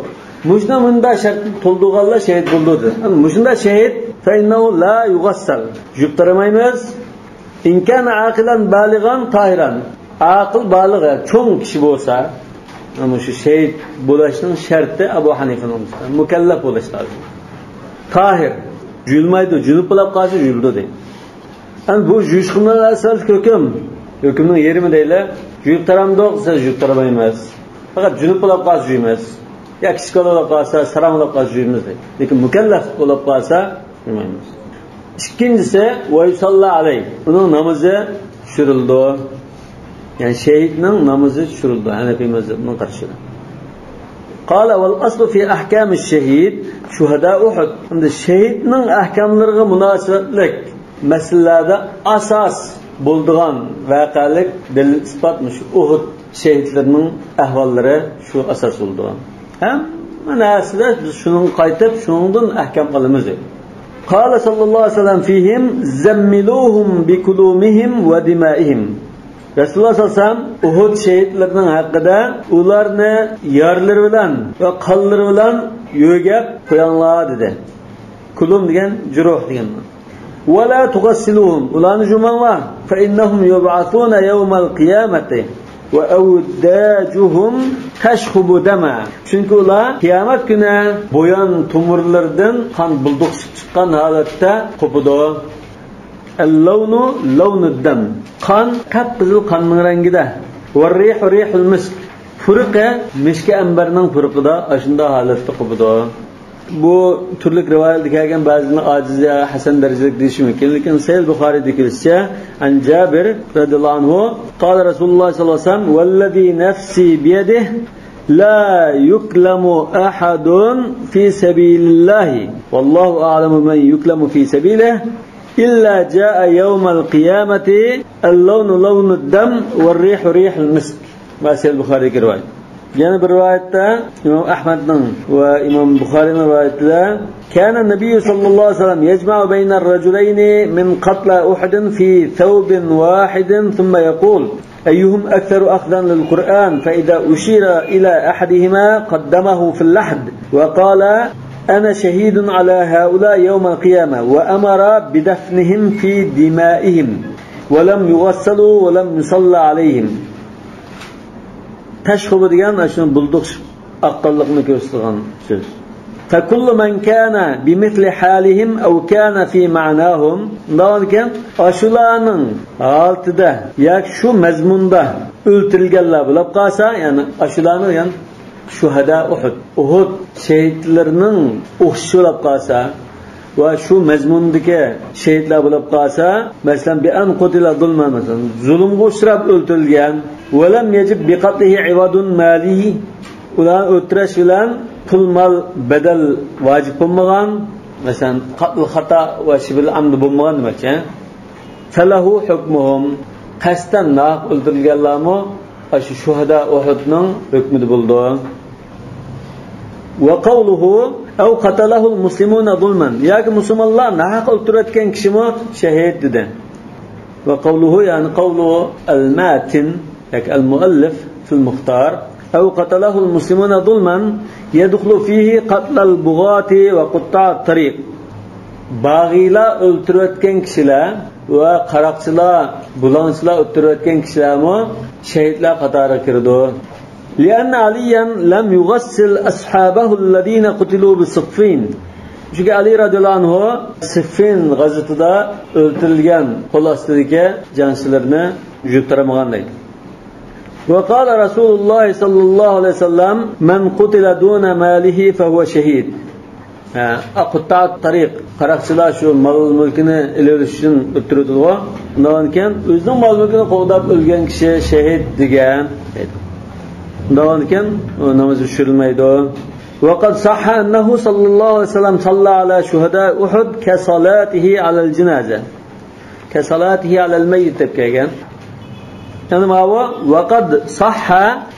مۇشۇنداق مۇنداق شەرتنى تولدۇرغانلار شېھىت بولىدۇ دېدى. ئەنە مۇشۇنداق شېھىت، فإنه لا يغسل. يۇيۇپ تارىمايمىز. إن كان عاقلا بالغا طاهرا. ئاقىل بالىغ، چوڭ كىشى بولسا، مۇشۇ شېھىت بولۇشنىڭ شەرتى ئەبۇ ھەنىفىنىڭ مۇكەللەپ بولۇش لازىم. تاھىر، يۇيۇلمايدۇ، جۇنۇپ بولاپ قالسا يۇيۇلىدۇ دەيدۇ. ئەمدى بۇ يۇيۇشقا مۇناسىۋەتلىك ھۆكۈم، ھۆكۈمنىڭ يېرىمى دەيلى، يۇيۇپ تارامدۇق دېسە، يۇيۇپ تارىمايمىز. پەقەت جۇنۇپ بولاپ قالسا يۇيىمىز. يا كىچىك بالا بولۇپ قالسا، ساراڭ بولۇپ قالسا يۇيىمىز دەيدۇ. لېكىن مۇكەللەپ بولۇپ قالسا يۇيمايمىز. ئىككىنچىسى، ۋەيساللا ئەلەي، ئۇنىڭ نامىزى چۈشۈرۈلىدۇ. يەنى شېھىتنىڭ نامىزى چۈشۈرۈلىدۇ، ھەنەفىي مەزھەپنىڭ قارىشىدا. قال والأصل في أحكام الشهيد شهداء أحد. ئەمدى شېھىتنىڭ ئەھكاملىرىغا مۇناسىۋەتلىك مەسىلىلەردە ئاساس بولىدىغان ۋەقەلىك دەلىل ئىسپات مۇشۇ ئۇھۇد شېھىتلىرىنىڭ ئەھۋاللىرى شۇ ئاساس بولىدۇ. ھەممە نەرسىدە بىز شۇنىڭغا قايتىپ، شۇنىڭدىن ئەھكام ئالىمىز. قال صلى الله عليه وسلم فيهم زملوهم بكلومهم ودمائهم. رەسۇلۇللاھ سەللەللاھۇ ئەلەيھى ۋەسەللەم ئۇھۇد شېھىتلىرىنىڭ ھەققىدە، ئۇلارنى يارىلىرى بىلەن ۋە قانلىرى بىلەن يۆگەپ قويۇڭلار دېدى. كۇلۇم دېگەن جۇرۇھ دېگەن. ولا تغسلوهم، ئۇلارنى جۇماڭلار. فإنهم يبعثون يوم القيامة وأوداجهم تشخب دما. چۈنكى ئۇلار قىيامەت كۈنى بۇيان تومۇرلىرىدىن قان بۇلدۇقسىپ چىققان ھالەتتە قوپىدۇ. اللون لون الدم. قان قىپقىزىل قاننىڭ رەڭگىدە. والريح ريح المسك. پۇرىقى مىسكى ئەمبەرنىڭ پۇرىقىدا ئاشۇنداق ھالەتتە قوپىدۇ. بۇ تۈرلۈك رىۋايەتتە كەلگەن بەزىلەرنىڭ ئاجىز يا ھەسەن دەرىجىلىك دېيىشى مۇمكىن، لېكىن سەھىھ بۇخارىيدا كېلىشىچە، عن جابر رضي الله عنه قال رسول الله صلى الله عليه وسلم والذي نفسي بيده لا يكلم أحد في سبيل الله والله أعلم من يكلم في سبيله إلا جاء يوم القيامة اللون لون الدم والريح ريح المسك. ما سەھىھ بۇخارىدىكى رىۋايەت. يەنە بىر رىۋايەتتە ئىمام ئەھمەدنىڭ ۋە ئىمام بۇخارىنىڭ رىۋايىتىدە كان النبي صلى الله عليه وسلم يجمع بين الرجلين من قتلى أحد في ثوب واحد ثم يقول أيهم أكثر أخذا للقرآن فإذا أشير إلى أحدهما قدمه في اللحد وقال أنا شهيد على هؤلاء يوم القيامة وأمر بدفنهم في دمائهم ولم يغسلوا ولم يصلى عليهم. تشخب دېگەن ئاشۇ بۇلدۇق ئاققانلىقنى كۆرسىتىدىغان سۆز. فكل من كان بمثل حالهم أو كان في معناهم. ئۇنداق ئىكەن، ئاشۇلارنىڭ ھالىتىدە ياكى شۇ مەزمۇندا ئۆلتۈرۈلگەنلەر بولۇپ قالسا، يەنى ئاشۇلارنىڭ، يەنى شۇھەدا ئۇھۇد، ئۇھۇد شېھىتلىرىنىڭ ئوخشىشى بولۇپ قالسا ۋە شۇ مەزمۇندىكى شېھىتلەر بولۇپ قالسا، مەسىلەن، بأن قتل ظلما، مەسىلەن، زۇلۇمغا ئۇچراپ ئۆلتۈرۈلگەن، ولم يجب بقتله عوض مالي، ئۇلارنى ئۆلتۈرۈش بىلەن پۇل مال بەدەل ۋاجىپ بولمىغان، مەسىلەن، قتل خاتا ۋە شىبھىل ئەمد بولمىغان دېمەكچى. فله حكمهم. قەستەن ناھەق ئۆلتۈرۈلگەنلەرمۇ ئاشۇ شۇھەدا ئۇھۇدنىڭ ھۆكمىدە بولىدۇ. وقوله أو قتله المسلمون ظلما، ياكى مۇسۇلمانلار ناھەق ئۆلتۈرۈۋەتكەن كىشىمۇ شەھىد دېدى. وقوله، يەنى قول الماتن ياكى المؤلف في المختار، أو قتله المسلمون ظلما يدخل فيه قتل البغاة وقطاع الطريق. باغىيلار ئۆلتۈرۈۋەتكەن كىشىلەر ۋە قاراقچىلار، بۇلاڭچىلار ئۆلتۈرۈۋەتكەن كىشىلەرمۇ شەھىدلەر قاتارىغا كىرىدۇ. لأن عليا لم يغسل أصحابه الذين قتلوا بصفين. چۈنكى ئەلى رەزىياللاھۇ ئەنھۇ سىففىن غەزۋىتىدە ئۆلتۈرۈلگەن قول ئاستىدىكى جەڭچىلىرىنى يۇيۇپ تارىمىغان دەيدۇ. وقال رسول الله صلى الله عليه وسلم: من قتل دون ماله فهو شهيد. ھە، قۇتتائۇت تارىق، قاراقچىلار شۇ مال مۈلكىنى ئېلىۋېلىش ئۈچۈن ئۆلتۈرۈلىدىغۇ. ئۇنداقتىن كېيىن ئۆزىنىڭ مال مۈلكىنى قوغداپ ئۆلگەن كىشى شەھىد دېگەن. ئۇنداقتىن كېيىن ئۇ نامازغا چۈشۈرۈلمەيدۇ. وقد صح أنه صلى الله عليه وسلم صلى على شهداء أحد كصلاته على الجنازة. كصلاته على الميت دەپ كەلگەن. يەنى ماۋۇ، وقد صح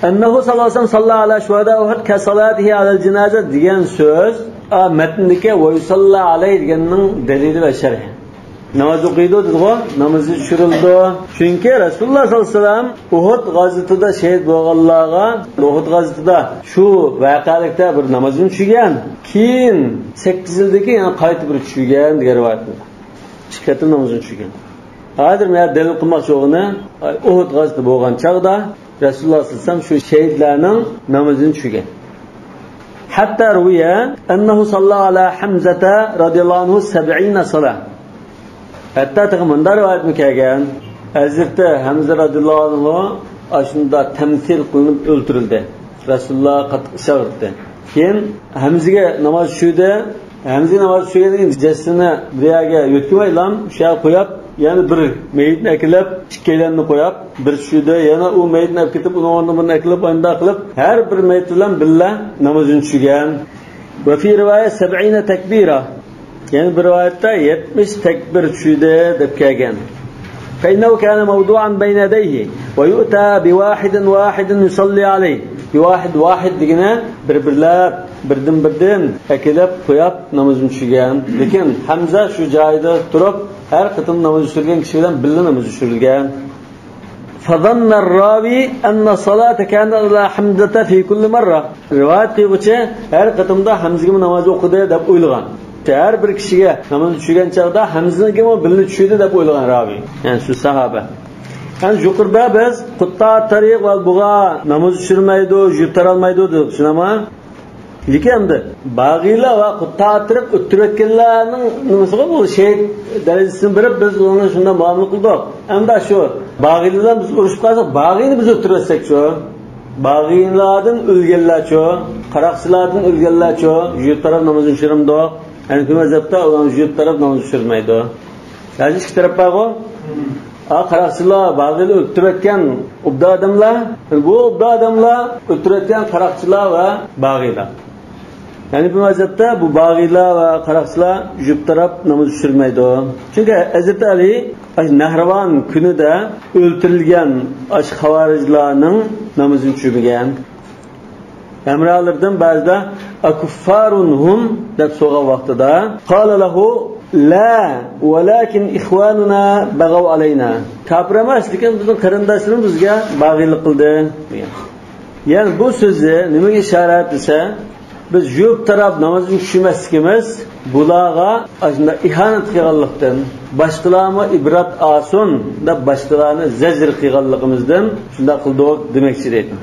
أنه صلى الله عليه وسلم صلى على شهداء أحد كصلاته على الجنازة دېگەن سۆز، ئا، مەتندىكى ويصلى عليه دېگەننىڭ دەلىلى ۋە شەرھى. ناماز ئوقۇيدۇ دېدىغۇ، نامىزى چۈشۈرۈلىدۇ. چۈنكى رەسۇلۇللاھ سەللەللاھۇ ئەلەيھى ۋەسەللەم ئۇھۇد غازۋىتىدا شەھىت بولغانلارغا، ئۇھۇد غازۋىتىدا شۇ ۋەقەلىكتە بىر نامازنى چۈشۈرگەن. كېيىن سەككىز يىلدىن كېيىن يەنە قايتا بىر چۈشۈرگەن دېگەن رىۋايەت بار. ئىككى قېتىم نامىزىنى چۈشۈرگەن. ھازىر مەن دەلىل قىلماقچى بولغىنى، ئۇھۇد غازۋىتى بولغان چاغدا رەسۇلۇللاھ سەللەللاھۇ ئەلەيھى ۋەسەللەم شۇ شەھىدلەرنىڭ نامىزىنى چۈشۈرگەن. حتى روي أنه صلى على حمزة رضي الله عنه سبعين صلاة. ھەتتا تېخى مۇنداق رىۋايەتمۇ كەلگەن، ھەزرىتى ھەمزە رەزىياللاھۇ ئەنھۇ ئاشۇنداق تەمسىل قىلىنىپ ئۆلتۈرۈلدى. رەسۇلۇللاھ قاتتىق ئىچ ئاغرىتتى. كېيىن ھەمزىگە ناماز چۈشۈردى. ھەمزىگە ناماز چۈشۈرگەندىن كېيىن جەسىتىنى بىر يەرگە يۆتكىمەيلا، شۇ يەرگە قويۇپ، يەنە بىر مېيىتنى ئەكېلىپ، ئىككىيلەننى قويۇپ، بىر چۈشۈردى، يەنە ئۇ مېيىتنى ئەپ كېتىپ، ئۇنىڭ ئورنىغا بىرنى ئەكېلىپ، ئانداق قىلىپ، ھەر بىر مېيىت بىلەن بىللە نامىزىنى چۈشۈرگەن. وفي رواية سبعين تكبيرة. يەنە بىر رىۋايەتتە يەتمىش تەكبىر چۈشۈردى دەپ كەلگەن. فإنه كان موضوعا بين يديه ويؤتى بواحد واحد يصلي عليه. بىر ۋاھىد ۋاھىد دېگىنى بىر بىرلەپ، بىردىن بىردىن ئەكېلىپ قويۇپ نامىزىنى چۈشۈرگەن. لېكىن ھەمزە شۇ جايىدا تۇرۇپ، ھەر قېتىم ناماز چۈشۈرگەن كىشى بىلەن بىللە ناماز چۈشۈرۈلگەن. فظن الراوي أن الصلاة كانت على حمزة في كل مرة. رىۋايەت قىلغۇچى ھەر قېتىمدا ھەمزىگىمۇ ناماز ئوقۇدى دەپ ئويلىغان. ھەر بىر كىشىگە ناماز چۈشۈرگەن چاغدا ھەمزىگىمۇ بىللە چۈشۈردى دەپ ئويلىغان راۋى. يەنى شۇ ساھابە. يەنى يۇقىرىدا بىز قۇتتائۇت تارىق ۋە بۇغا ناماز چۈشۈرمەيدۇ، يۇيۇپ تارالمايدۇ دېدۇق، شۇنداقمۇ؟ لېكىن ئەمدى باغىيلار ۋە قۇتتائۇت تارىق ئۆلتۈرۈۋەتكەنلەرنىڭ نېمىسىغۇ، بۇ شېھىت دەرىجىسىنى بېرىپ، بىز ئۇنى شۇنداق مۇئامىلە قىلدۇق. ئەمدى شۇ باغىيلار بىلەن بىز ئۇرۇشۇپ قالساق، باغىينى بىز ئۆلتۈرۈۋەتسەكچۇ؟ باغىيلاردىن ئۆلگەنلەرچۇ؟ قاراقچىلاردىن ئۆلگەنلەرچۇ؟ يۇيۇپ تاراپ نامىزىنى چۈشۈرەمدۇق؟ ھەنىفىي مەزھەپتە ئۇلارنى يۇيۇپ تاراپ نامىز چۈشۈرمەيدۇ. ھازىر ئىككى تەرەپ بارغۇ؟ ئا، قاراقچىلار، باغىيلار ئۆلتۈرۈۋەتكەن ئوبدان ئادەملەر، بۇ ئوبدان ئادەملەر ئۆلتۈرۈۋەتكەن قاراقچىلار ۋە باغىيلار. ھەنىفىي مەزھەپتە بۇ باغىيلار ۋە قاراقچىلار يۇيۇپ تاراپ ناماز چۈشۈرمەيدۇ. چۈنكى ھەزرىتى ئەلى ئاشۇ نەھرىۋان كۈنىدە ئۆلتۈرۈلگەن ئاشۇ خاۋارىجلارنىڭ نامىزىنى چۈشۈرمىگەن. ھەمراھلىرىدىن بەزىلەر «أكفار هم؟» دەپ سورىغان ۋاقتىدا، قال له: لا، ولكن إخواننا بغوا علينا. كاپىر ئەمەس، لېكىن بىزنىڭ قېرىنداشلىرىمىز بىزگە باغىيلىق قىلدى، دېگەن. يەنى بۇ سۆزى نېمىگە ئىشارەت دېسە، بىز يۇيۇپ تاراپ نامازدىن چۈشمەسلىكىمىز بۇلارغا ئاشۇنداق ئىھانەت قىلغانلىقتىن، باشقىلارمۇ ئىبرەت ئالسۇن دەپ باشقىلارنى زەجىر قىلغانلىقىمىزدىن شۇنداق قىلدۇق دېمەكچى دەيدۇ.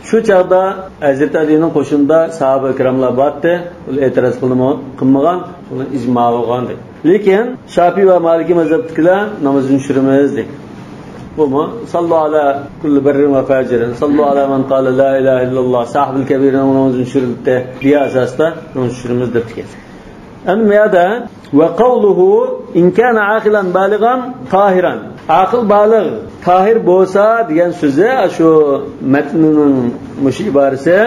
شۇ چاغدا ھەزرىتى ئەلىنىڭ قوشۇنىدا ساھابە ئىكراملار بارتتى. ئۇلار ئېتىراز قىلدىمۇ، قىلمىغان، ئۇلار ئىجما بولغان دەيدۇ. لېكىن شاپىئى ۋە مالىكىي مەزھەپتىكىلەر نامازىنى چۈشۈرىمىز دەيدۇ. بۇمۇ «صلوا على كل بر وفاجر، صلوا على من قال لا إله إلا الله، صاحب الكبير»نىڭ نامىزىنى چۈشۈرۈلدى دېگەن ئاساستا ناماز چۈشۈرىمىز دەپتىكەن. ئەمدى بۇ يەردە «وقوله إن كان عاقلا بالغا طاهرا». ئاقىل بالىغ، تاھىر بولسا دېگەن سۆزى، شۇ مەتننىڭ مۇشۇ ئىبارىسى.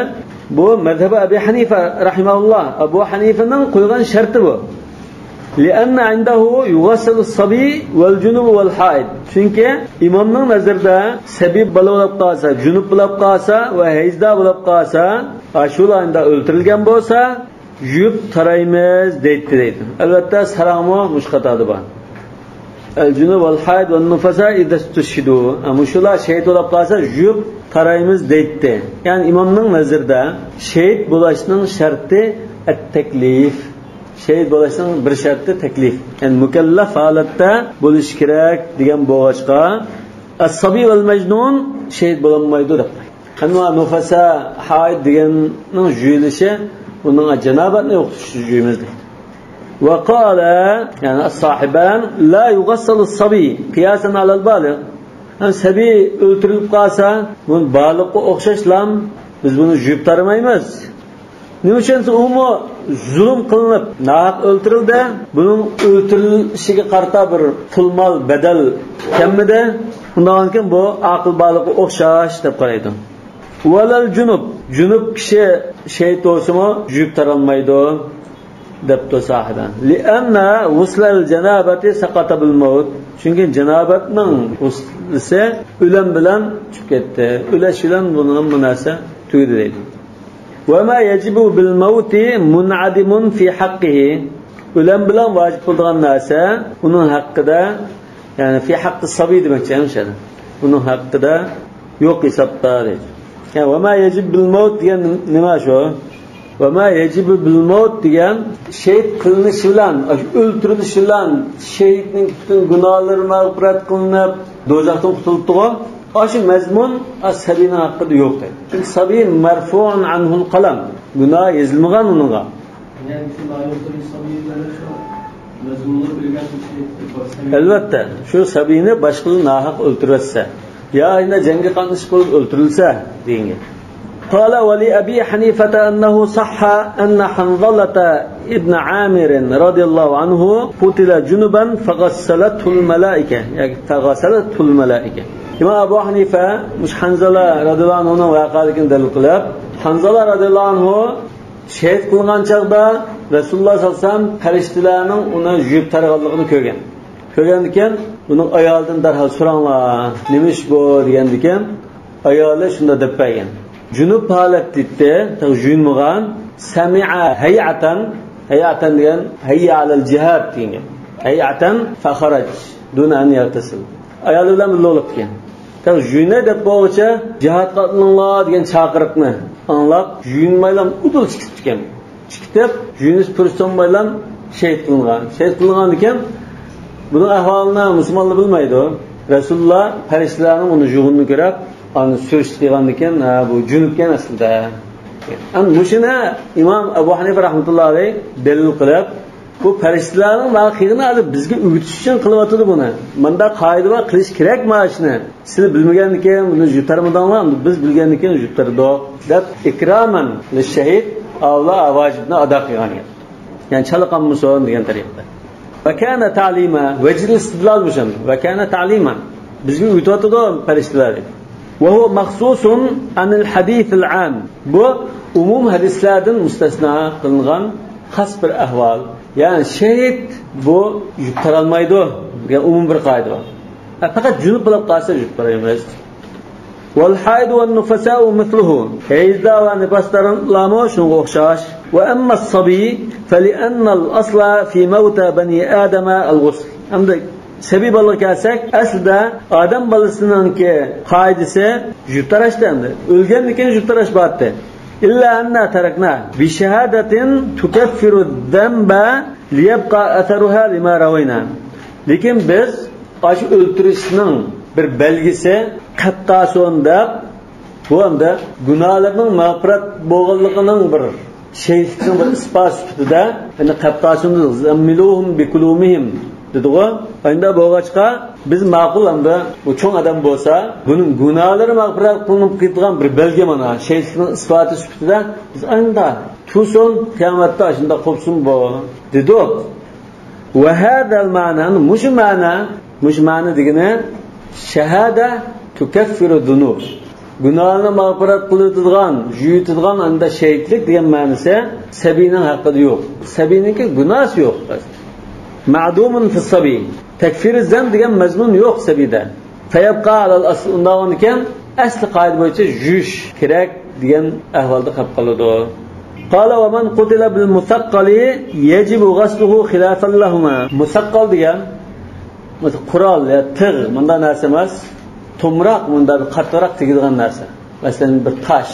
بۇ مەزھەبى ئەبى ھەنىفە رەھىمەھۇللا، ئەبۇ ھەنىفىنىڭ قويغان شەرتى بۇ. لأن عنده يغسل الصبي والجنب والحائض. چۈنكى ئىمامنىڭ نەزىرىدە سەبىي بالا بولۇپ قالسا، جۇنۇپ بولۇپ قالسا ۋە ھەيزدار بولۇپ قالسا، ئاشۇلاردا ئۆلتۈرۈلگەن بولسا، يۇيۇپ تارايمىز دەيتتى دەيدۇ. ئەلۋەتتە، ساراڭمۇ مۇشۇ قاتاردا بار. الجنب والحائض والنفساء إذا استشهدوا. ھە، مۇشۇلار شېھىت بولۇپ قالسا، يۇيۇپ تارايمىز دەيتتى. يەنى ئىمامنىڭ نەزىرىدە شېھىت بولۇشنىڭ شەرتى التكليف. شېھىت بولۇشنىڭ بىر شەرتى تەكلىف. يەنى مۇكەللەپ ھالەتتە بولۇشى كېرەك دېگەن بولغاچقا، الصبي والمجنون شېھىت بولالمايدۇ دەپ قويدى. ئەمما نۇفەسا، ھايىد دېگەننىڭ يۇيۇلۇشى، ئۇنىڭ جانابەتنى يوقىتىش ئۈچۈن يۇيىمىز دەيدۇ. وقال، يەنى الصاحبان، لا يغسل الصبي قياسا على البالغ. يەنى سەبىي ئۆلتۈرۈلۈپ قالسا، بۇنى بالىغقا ئوخشاشلا بىز بۇنى يۇيۇپ تارىمايمىز. نېمە ئۈچۈن دېسە، ئۇمۇ زۇلۇم قىلىنىپ، ناھەق ئۆلتۈرۈلدى. بۇنىڭ ئۆلتۈرۈلۈشىگە قارىتا بىر پۇل مال بەدەل كەلمىدى. ئۇنداقكەن بۇ ئاقىل بالىغا ئوخشاش دەپ قارايدۇ. ۋەلەل جۇنۇب، جۇنۇپ كىشى شېھىت بولسىمۇ يۇيۇپ تارالمايدۇ دەپتۇ ساھىبان. لأن غسل الجنابة سقط بالموت. چۈنكى جانابەتنىڭ غۇسلى ئۆلۈم بىلەن چۈشۈپ كەتتى. ئۆلۈش بىلەن بۇنىڭ ھەممە نەرسە تۈگىدى دەيدۇ. وما يجب بالموت منعدم في حقه. ئۆلۈم بىلەن ۋاجىپ بولىدىغان نەرسە ئۇنىڭ ھەققىدە، يەنى في حق الصبي دېمەكچى، ھەمشە ئۇنىڭ ھەققىدە يوق ھېسابتا دەيدۇ. يەنى وما يجب بالموت دېگەن نېمە شۇ؟ وما يجب بالموت دېگەن شېھىت قىلىنىشى بىلەن، ئۆلتۈرۈلۈشى بىلەن شېھىتنىڭ پۈتۈن گۇناھلىرى مەغپىرەت قىلىنىپ، دوزاختىن قۇتۇلۇپتىغۇ. ئاشۇ مەزمۇن سەبىينىڭ ھەققىدە يوق دەيدۇ. چۈنكى سەبىي مرفوعن عنه القلم. گۇناھ يېزىلمىغان ئۇنىڭغا. يەنى شۇ لا يغسل الصبي دېگەن شۇ مەزمۇننى بىلگەن شۇ شېھىت. ئەلۋەتتە، شۇ سەبىينى باشقىلار ناھەق ئۆلتۈرۈۋەتسە، يا ئەينە جەڭگە قاتنىشىپ بولۇپ ئۆلتۈرۈلسە دېگەن گەپ. قال ولأبي حنيفة أنه صح أن حنظلة ابن عامر رضي الله عنه قتل جنبا فغسلته الملائكة، ياكى فغسلته الملائكة. ئىمام ئەبۇ ھەنىفە مۇشۇ ھەنزالە رەزىياللاھۇ ئەنھۇنىڭ ۋەقەلىكىنى دەلىل قىلىپ، ھەنزالە رەزىياللاھۇ ئەنھۇ شېھىت قىلىنغان چاغدا رەسۇلۇللاھ سەللەللاھۇ ئەلەيھى ۋەسەللەم پەرىشتىلەرنىڭ ئۇنى يۇيۇپ تارىغانلىقىنى كۆرگەن. كۆرگەندىكىن ئۇنىڭ ئايالىدىن دەرھال سوراڭلار، نېمە ئىش بۇ دېگەندىكىن، ئايالى شۇنداق دەپ بەرگەن. جۇنۇپ ھالەتتە ئىدى، تېخى يۇيۇنمىغان. سەمىئە ھەيئەتەن، ھەيئەتەن دېگەن ھەييە ئەلەل جىھاد دېگەن گەپ. ھەيئەتەن فەخەرەج دۇنە ئەن يەغتەسىل. ئايالى بىلەن بىللە بولۇپتىكەن. تېخى يۇيۇناي دەپ بولغۇچە، جىھادقا ئاتلىنىڭلار دېگەن چاقىرىقنى ئاڭلاپ، يۇيۇنمايلا ئۇدۇل چىقىپتىكەن. چىقىپ، يۇيۇنۇش پۇرسىتى بولمايلا شېھىت قىلىنغان. شېھىت قىلىنغاندىكىن، بۇنىڭ ئەھۋالىنى مۇسۇلمانلار بىلمەيدۇ. رەسۇلۇللا پەرىشتىلەرنىڭ ئۇنى يۇغىنىنى كۆرۈپ، ئاندىن سۈرۈشتە دېگەندىكىن، ھە، بۇ جۇنۇپكەن ئەسلىدە. ئەنە مۇشۇنى ئىمام ئەبۇ ھەنىفە رەھمەتۇللا ئەلەيھ دەلىل قىلىپ، بۇ پەرىشتىلەرنىڭ مانا قىلغىنى ھازىر بىزگە ئۆگىتىش ئۈچۈن قىلىۋاتىدۇ بۇنى. مۇنداق قائىدە بار، قىلىش كېرەك مانا شۇنى. سىلەر بىلمىگەندىكىن بۇنى يۇتارمىدىڭلار، بىز بىلگەندىكىن يۇتتۇردۇق دەپ، ئىكرامەن لىششەھىد ئاۋلا ۋاجىبنى ئادا قىلغان گەپ. يەنى چالا قالمىسۇن دېگەن تەرىقىدە. ۋە كانە تەلىمە، ۋەجھىل ئىستىدلال مۇشۇ. ۋە كانە تەلىمە. بىزگە ئۆگىتىۋاتىدۇ پەرىشتىلەر دەپ. ۋە ھۇۋە مەخسۇسۇن ئەنىل ھەدىسىل ئام. بۇ ئومۇم ھەدىسلەردىن مۇستەسنا قىلىنغان خاس بىر ئەھۋال. يەنى شېھىت بۇ يۇيۇپ تارالمايدۇ دېگەن ئومۇمىي بىر قائىدە بار. ھە، پەقەت جۇنۇپ بولۇپ قالسا يۇيۇپ تارايمىز. والحائض والنفساء مثله. ھەيزدار ۋە نىپاسدارلارمۇ شۇنىڭغا ئوخشاش. وأما الصبي فلأن الأصل في موتى بني آدم الغسل. ئەمدى سەبىي بالىغا كەلسەك، ئەسلىدە ئادەم بالىسىنىڭكى قائىدىسى يۇيۇپ تاراشتى ئەمدى. ئۆلگەندىن كېيىن يۇيۇپ تاراش بارتتى. إلا أنا تركنا بشهادة تكفر الذنب ليبقى أثرها لما روينا. لېكىن بىز ئاشۇ ئۆلتۈرۈشنىڭ بىر بەلگىسى قەپ قالسۇن دەپ، بۇ ئەمدى گۇناھلىرىنىڭ مەغپىرەت بولغانلىقىنىڭ بىر شېھىتلىكنىڭ بىر ئىسپاتى سۈپىتىدە، يەنى قەپ قالسۇن، زەممىلۇھۇم بىكۇلۇمىھىم دېدىغۇ. ئەندى بولغاچقا، بىز ماقۇل ئەمدى بۇ چوڭ ئادەم بولسا، بۇنىڭ گۇناھلىرى مەغپىرەت قىلىنىپ قېلىدىغان بىر بەلگە مانا، شېھىتلىكنىڭ ئىسپاتى سۈپىتىدە بىز ئەندى تۇرسۇن، قىيامەتتە ئاشۇنداق قوپسۇن بۇ، دېدۇق. ۋە ھازال مەنا، مۇشۇ مەنا، مۇشۇ مەنا دېگىنى شاھادە تۇكەففىرۇ زۇنۇب. گۇناھنى مەغپىرەت قىلىۋېتىدىغان، يۇيۇۋېتىدىغان ئەندى شېھىتلىك دېگەن مەنىسى سەبىينىڭ ھەققىدە يوق. سەبىينىڭكى گۇناھسى يوق. مەدۇمۇن فىسسەبىي. تەكفىرى زەم دېگەن مەزمۇن يوق سەبىيدە. فەيەبقا ئەلەل ئەسل، ئۇنداق بولغاندىكىن ئەسلى قائىدە بويىچە يۇيۇش كېرەك دېگەن ئەھۋالدا قېلىپ قالىدۇ. قال ومن قتل بالمثقل يجب غسله خلافا لهما. مۇسەققەل دېگەن قورال يا تىغ، مۇنداق نەرسە ئەمەس. تومراق، مۇنداق بىر قاتتىقراق تېگىدىغان نەرسە. مەسىلەن، بىر تاش،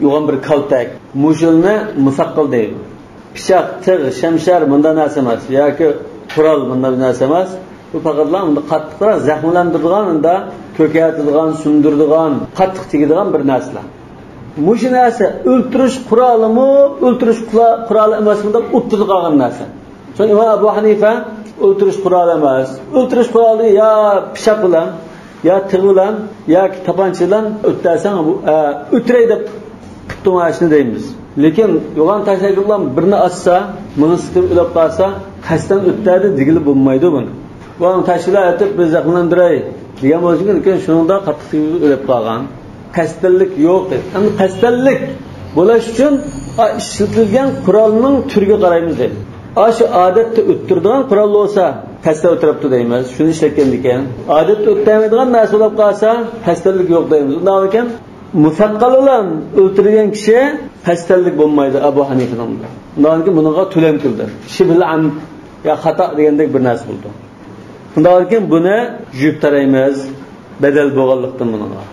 يوغان بىر كالتەك. مۇشۇلارنى مۇسەققەل دەيدۇ. پىچاق، تىغ، شەمشەر مۇنداق نەرسە ئەمەس. ياكى قورال مۇنداق بىر نەرسە ئەمەس. بۇ پەقەتلا ئۇنداق قاتتىقراق زەخىملەندۈرىدىغان، ئۇنداق كۆكەرتىدىغان، سۇندۇرىدىغان، قاتتىق تېگىدىغان بىر نەرسىلەر. مۇشۇ نەرسە ئۆلتۈرۈش قورالىمۇ، ئۆلتۈرۈش قورا-، قورالى ئەمەسمۇ دەپ ئوتتۇرىدا قالغان نەرسە. شۇڭا ئىمام ئەبۇ ھەنىفە ئۆلتۈرۈش قورالى ئەمەس. ئۆلتۈرۈش قورالى يا پىچاق بىلەن، يا تىغ بىلەن، ياكى تاپانچا بىلەن ئۆتتەرسەڭ، بۇ، ئە، ئۆتتۈرەي دەپ قىپتۇ مانا شۇنى دەيمىز. لېكىن يوغان تاشلايدىغان بىرنى ئاتسا، مېڭىسى سىقىلىپ ئۆلۈپ قالسا، قەستەن ئۆتتەردى دېگىلى بولمايدۇ بۇنى. بۇ تاشلا ئېتىپ بىز زەخىملەندۈرەي دېگەن بولسا، لېكىن شۇنىڭدا قاتتىق تېگىپ ئۆلۈپ قالغان. قەستەنلىك يوق دەيدۇ. ئەمدى قەستەنلىك بولۇش ئۈچۈن، ئا، ئىشلىتىلگەن قورالنىڭ تۈرىگە قارايمىز دەيدۇ. ئا، شۇ ئادەتتە ئۆتتۈرىدىغان قورال بولسا، قەستەن ئۆتتۈرۈپتۇ دەيمىز. شۇنى ئىشلەتكەندىكىن. ئادەتتە ئۆتتۈرمەيدىغان نەرسە بولۇپ قالسا، قەستەنلىك يوق دەيمىز. ئۇنداق ئىكەن، مۇسەققەل بىلەن ئۆلتۈرگەن كىشى قەستەنلىك بولمايدۇ ئەبۇ ھەنىفىنىڭ. ئۇنداق ئىكەن، بۇنىڭغا تۆلەم كېلىدۇ. شىبھىل ئەمد يا خاتا دېگەندەك بىر نەرسە بولىدۇ. ئۇنداق ئىكەن، بۇنى يۇيۇپ تارايمىز، بەدەل بولغانلىقتىن بۇنىڭغا.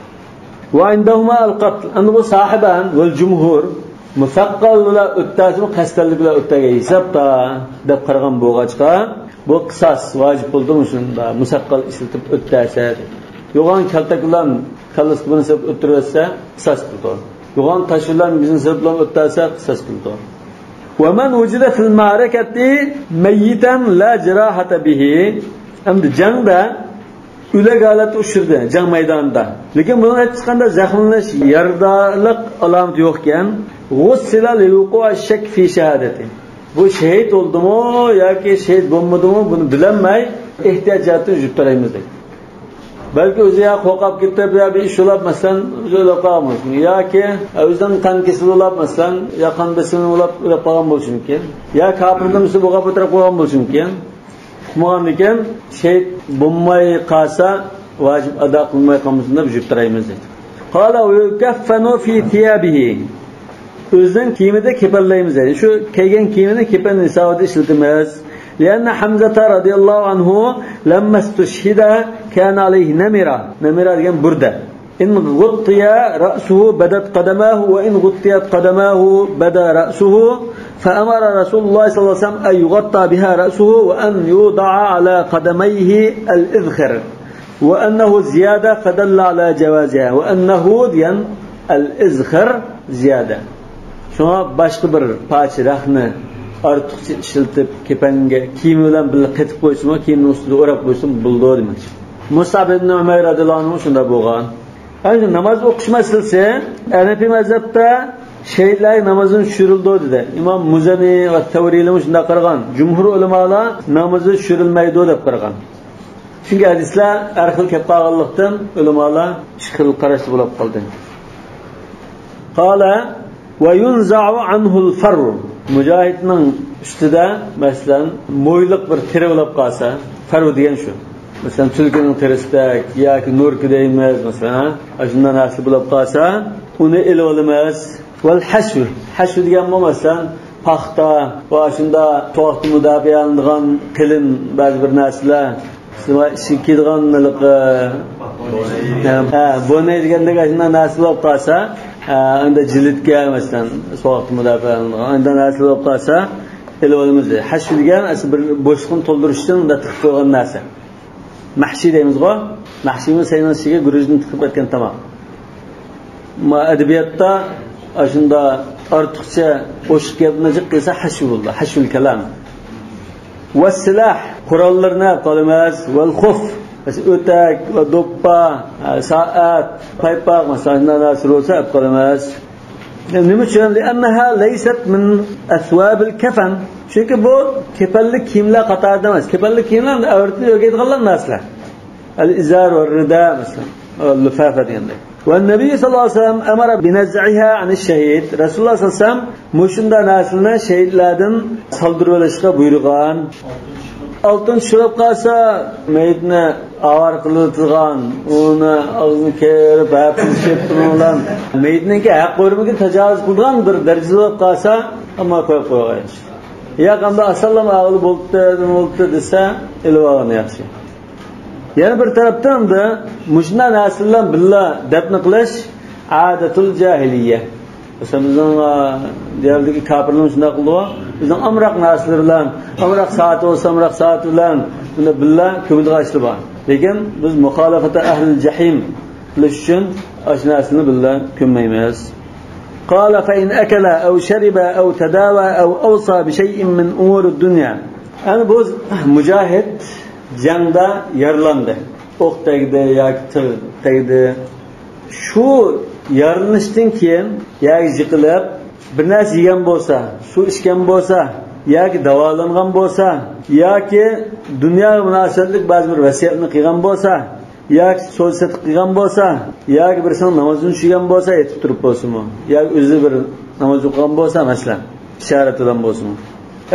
ۋە ئىندەھۇما ئەل قەتل. ئەمدى بۇ ساھىبەن ۋەل جۇمھۇر، مۇسەققەل بىلەن ئۆتتەرسىمۇ، قەستەنلىك بىلەن ئۆتتەرگەن ھېسابتا دەپ قارىغان بولغاچقا، بۇ قىساس ۋاجىپ بولدىمۇ شۇندا، مۇسەققەل ئىشلىتىپ ئۆتتەرسە. يوغان كالتەك بىلەن كاللىسىغا بىرنى سېلىپ ئۆتتۈرۈۋەتسە، قىساس قىلىدۇ. يوغان تاش بىلەن بىزنى سېلىپ بىلەن ئۆتتەرسە، قىساس قىلىدۇ. ومن وجد في المعركة ميتا لا جراحة به. ئەمدى جەڭدە ئۆلەك ھالەتتە ئۇچرىدى، جەڭ مەيدانىدا. لېكىن بۇنىڭ ھېچقانداق زەخىملىنىش، يارىدارلىق ئالامىتى يوق ئىكەن. غسل لوقوع الشك في شهادته. بۇ شېھىت بولدىمۇ ياكى شېھىت بولمىدىمۇ، بۇنى بىلەلمەي، ئېھتىيات جەھەتتىن يۇيۇپ تارايمىز دەيدۇ. بەلكى ئۆزى يا قورقۇپ كېتىپ، يا بىر ئىش بولۇپ، مەسىلەن، ئۆزى ئۆلۈپ قالغان بولسۇن. ياكى ئۆزىنىڭ قان كېسىلى بولۇپ، مەسىلەن، يا قان بېسىمى بولۇپ ئۆلۈپ قالغان بولۇشى مۇمكىن. يا كاپىر نېمىسى بولغان بولۇشى مۇمكىن. ئۇقمىغاندىكىن، شېھىت بولماي قالسا، ۋاجىپ ئادا قىلماي قالمىسۇن دەپ يۇيۇپ تارايمىز دەيدۇ. قال ويكفن في ثيابه. ئۆزىنىڭ كىيىمىدە كېپەنلەيمىز دەيدۇ. شۇ كىيگەن كىيىمىنى كېپەن ھېسابىدا ئىشلىتىمىز. لأن حمزة رضي الله عنه لما استشهد كان عليه نمرة. نمرة دېگەن بۇردە. إن غطي رأسه بدت قدماه، وإن غطيت قدماه بدا رأسه، فأمر رسول الله صلى الله عليه وسلم أن يغطى بها رأسه، وأن يوضع على قدميه الإذخر، وأنه زيادة فدل على جوازها، وأنه دېگەن الإذخر زىيادە. شۇڭا باشقا بىر پارچە رەختنى ئارتۇقچە ئىشلىتىپ، كېپەنگە كىيىمى بىلەن بىللە قېتىپ قويسىمۇ، كىيىمنىڭ ئۈستىدە ئوراپ قويسىمۇ بولىدۇ دېمەكچى. مۇسئەب ئىبن ئۇمەير رەزىياللاھۇ ئەنھۇ شۇنداق بولغان. ئەمدى ناماز ئوقۇش مەسىلىسى، ھەنەفىي مەزھەپتە شېھىتلەرگە نامازدىن چۈشۈرۈلىدۇ دېدى. ئىمام مۇزەنى ۋە سەۋرىلىمۇ شۇنداق قارىغان. جۇمھۇر ئۆلىمالار نامازدا چۈشۈرۈلمەيدۇ دەپ قارىغان. چۈنكى ھەدىسلەر ھەر خىل كەپ قالغانلىقتىن، ئۆلىمالار ئىككى خىل قاراشتا بولۇپ قالدى. قال وينزع عنه الفرو. مۇجاھىدنىڭ ئۈستىدە، مەسىلەن، مويلۇق بىر تېرە بولۇپ قالسا، فەرۋ دېگەن شۇ. مەسىلەن، تۈلكىنىڭ تېرىسىدەك ياكى نوركا دەيمىز، مەسىلەن، ھە؟ ئاشۇنداق نەرسە بولۇپ قالسا، ئۇنى ئېلىۋالىمىز. ۋەل ھەشۋ. ھەشۋ دېگەنمۇ، مەسىلەن، پاختا ۋە ئاشۇنداق سوغۇقتىن مۇداپىئەلىنىدىغان قېلىن بەزى بىر نەرسىلەر، ئىچىگە كىيىدىغان ھېلىقى، ھە، بونەي دېگەندەك ئاشۇنداق نەرسە بولۇپ قالسا، ھە، ئەمدى جىلىتكە، مەسىلەن، سوغۇقتىن مۇداپىئەلىنىدىغان ئاشۇنداق نەرسە بولۇپ قالسا، ئېلىۋالىمىز دەيدۇ. ھەشۋ دېگەن ئەسلى بىر بوشلۇقنى تولدۇرۇش ئۈچۈن مۇنداق تىقىپ قويغان نەرسە. مەھشى دەيمىزغۇ؟ مەھشىمۇ سەينىڭ ئىچىگە گۈرۈچتىن تىقىپ ئەتكەن تاماق. ما ئەدەبىياتتا ئاشۇنداق ئارتۇقچە قوشۇق گەپنى جىق قىلسا ھەشۋ بولىدۇ، ھەشۋل كالام. ۋەسسىلاھ، قوراللىرىنى ئەپ قالىمىز. ۋەل خۇف، ئۆتەك ۋە دوپپا، سائەت، پايپاق، مەسىلەن، ئاشۇنداق نەرسە بولسا ئەپ قالىمىز. نېمە ئۈچۈن؟ لأنها ليست من أثواب الكفن. چۈنكى بۇ كېپەنلىك كىيىملەر قاتارىدا ئەمەس. كېپەنلىك كىيىملەر ئەۋرىتىنى ئۆگەيدىغانلار نەرسىلەر. الإزار والرداء، مەسىلەن، لفافە دېگەندەك. والنبي صلى الله عليه وسلم أمر بنزعها عن الشهيد. رەسۇلۇللاھ سەللەللاھۇ ئەلەيھى ۋەسەللەم مۇشۇنداق نەرسىلەرنى شېھىتلەردىن سالدۇرۇۋېلىشقا بۇيرۇغان. ئالتۇن چۈشۈرۈپ قالسا، مېيىتنى ئاۋارە قىلىۋېتىدىغان، ئۇنى ئاغزىنى كېرىپ، ھەپىلىشىپ تۇرۇڭلار. مېيىتنىڭكى ھەق ھۆرمىتىگە تاجاۋۇز قىلىدىغان بىر دەرىجىدە بولۇپ قالسا، ئەمما قويۇپ قويغان ياخشى. ياق، ئەمدى ئاسانلام ئاغىلى بولۇپتۇ، نېمە بولۇپتۇ دېسە، ئېلىپ ئالغان ياخشى. يەنە بىر تەرەپتىن ئەمدى مۇشۇنداق نەرسىلەر بىللە دەپنە قىلىش ئادەتۇل جاھىلىيە. مەسىلەن، بىزنىڭ، ئا، دىياردىكى كاپىرلار شۇنداق قىلىدۇ. بىزنىڭ ئامراق نەرسىلەر بىلەن، ئامراق سائىتى بولسا، ئامراق سائىتى بىلەن بۇنى بىللە كۆمىدىغان ئىشلار بار. لېكىن بىز مۇخالىفەتە ئەھلىل جەھىم قىلىش ئۈچۈن ئاشۇ نەرسىنى بىللە كۆممەيمىز. قال فإن أكل أو شرب أو تداوى أو أوصى بشيء من أمور الدنيا. ئەنە بۇ مۇجاھىد جەڭدە يارىلاندى. ئوق تەگدى ياكى تىغ تەگدى. شۇ يارىلىنىشتىن كېيىن ياكى يىقىلىپ، بىر نەرسە يېگەن بولسا، سۇ ئىچكەن بولسا، ياكى داۋالانغان بولسا، ياكى دۇنياغا مۇناسىۋەتلىك بەزى بىر ۋەسىيەتنى قىلغان بولسا، ياكى سودا سېتىق قىلغان بولسا، ياكى بىرسىنىڭ نامازىنى چۈشۈرگەن بولسا، يېتىپ تۇرۇپ بولسىمۇ، ياكى ئۆزى بىر ناماز ئوقۇغان بولسا، مەسىلەن، ئىشارەت بىلەن بولسىمۇ.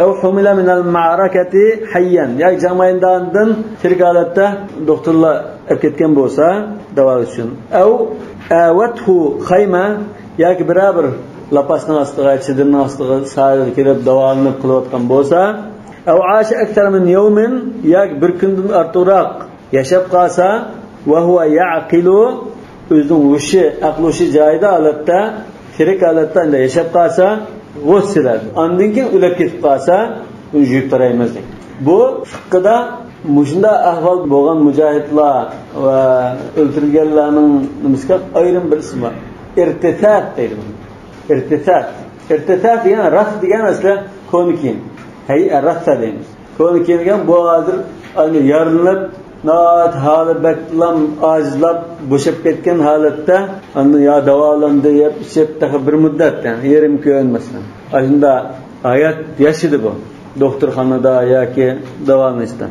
أو حمل من المعركة حيا، ياكى جەڭ مەيدانىدىن تىرىك ھالەتتە دوختۇرلار ئەپ كەتكەن بولسا داۋالاش ئۈچۈن. أو آوته خيمة، ياكى بىرەر بىر لاپاسنىڭ ئاستىغا، چېدىرنىڭ ئاستىغا، سايىغا كىرىپ داۋالىنىپ قېلىۋاتقان بولسا. أو عاش أكثر من يوم، ياكى بىر كۈندىن ئارتۇقراق ياشاپ قالسا، وهو يعقل، ئۆزىنىڭ ھوشى، ئەقلى ھوشى جايىدا ھالەتتە، تىرىك ھالەتتە ئەندى ياشاپ قالسا، غۇسسىلە. ئاندىن كېيىن ئۆلۈپ كېتىپ قالسا، ئۇنى يۇيۇپ تارايمىز دەيدۇ. بۇ فىققىدا مۇشۇنداق ئەھۋال بولغان مۇجاھىدلار ۋە ئۆلتۈرۈلگەنلەرنىڭ نېمىسىگە ئايرىم بىر ئىسمى بار. ئىرتىسات دەيدۇ بۇنى. ئىرتىسات. ئىرتىسات دېگەن راس دېگەن ئەسلى كونا كىيىم. ھەيئە، راسا دەيمىز. كونا كىيىم دېگەن بۇ ھازىر ئەنە يارىلىنىپ، ناھايىتى ھالى بەكلا ئاجىزلاپ، بوشاپ كەتكەن ھالەتتە، ئاندىن يا داۋالاندى، يەپ ئىچىپ، تېخى بىر مۇددەت، يەنى يېرىم كۈن مەسىلەن. ئاشۇنداق ھايات ياشىدى بۇ. دوختۇرخانىدا ياكى داۋالىنىشتا.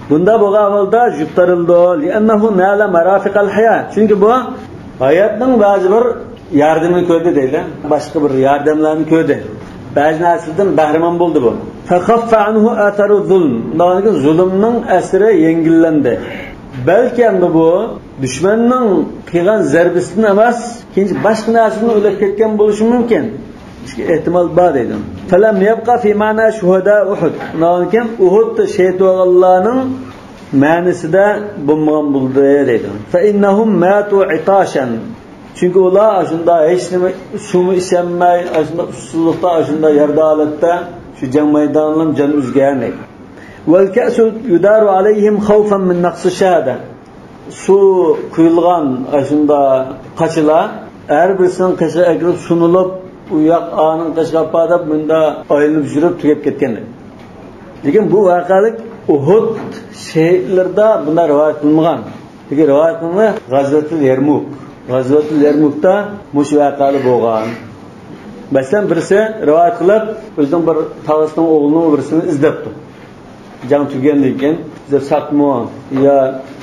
بۇنداق بولغان ئەھۋالدا يۇيۇپ تارىلىدۇ. لأنه نال مرافق الحياة. چۈنكى بۇ ھاياتنىڭ بەزى بىر ياردىمىنى كۆردى دەيلى. باشقا بىر ياردەملەرنى كۆردى. بەزى نەرسىلەردىن بەھرىمەن بولدى بۇ. فخف عنه آثار الظلم. بۇنداق زۇلۇمنىڭ ئەسىرى يەڭگىللەندى. بەلكى ئەمدى بۇ دۈشمەننىڭ قىلغان زەربىسىدىن ئەمەس، كېيىنچە باشقا نەرسىدىن ئۆلۈپ كەتكەن بولۇشى مۇمكىن. ئىككى ئېھتىمال بار دەيدۇ. فلم يبق في معنى شهداء أحد. ئۇنىڭدىن كېيىن ئۇھۇدتا شېھىت بولغانلارنىڭ مەنىسىدە بولمىغان بولدى دەيدۇ. فإنهم ماتوا عطاشا. چۈنكى ئۇلار ئاشۇنداق ھېچنېمە سۇمۇ ئىچەلمەي، ئاشۇنداق ئۇسسۇزلۇقتا، ئاشۇنداق يارىدار ھالەتتە شۇ جەڭ مەيدانىدىلا جان ئۈزگەن دەيدۇ. والكأس يدار عليهم خوفا من نقص الشهادة. سۇ قۇيۇلغان ئاشۇنداق قاچىلار ھەر بىرسىنىڭ قېشىغا ئەكىرىپ سۇنۇلۇپ، ئۇ ياق ئانىڭ قېشىغا ئاپار دەپ مۇنداق ئايلىنىپ يۈرۈپ تۈگەپ كەتكەن. لېكىن بۇ ۋەقەلىك ئۇھۇد شېھىتلىرىدا بۇنداق رىۋايەت قىلىنمىغان. لېكىن رىۋايەت قىلىنغان غەزۋەتۇل يەرمۇك. غەزۋەتۇل يەرمۇكتا مۇشۇ ۋەقەلەر بولغان. مەسىلەن، بىرسى رىۋايەت قىلىپ، ئۆزىنىڭ بىر تاغىسىنىڭ ئوغلىنىڭ بىرسىنى ئىزدەپتۇ. جەڭ تۈگىگەندىن كېيىن، ئىزدەپ ساقمۇ يا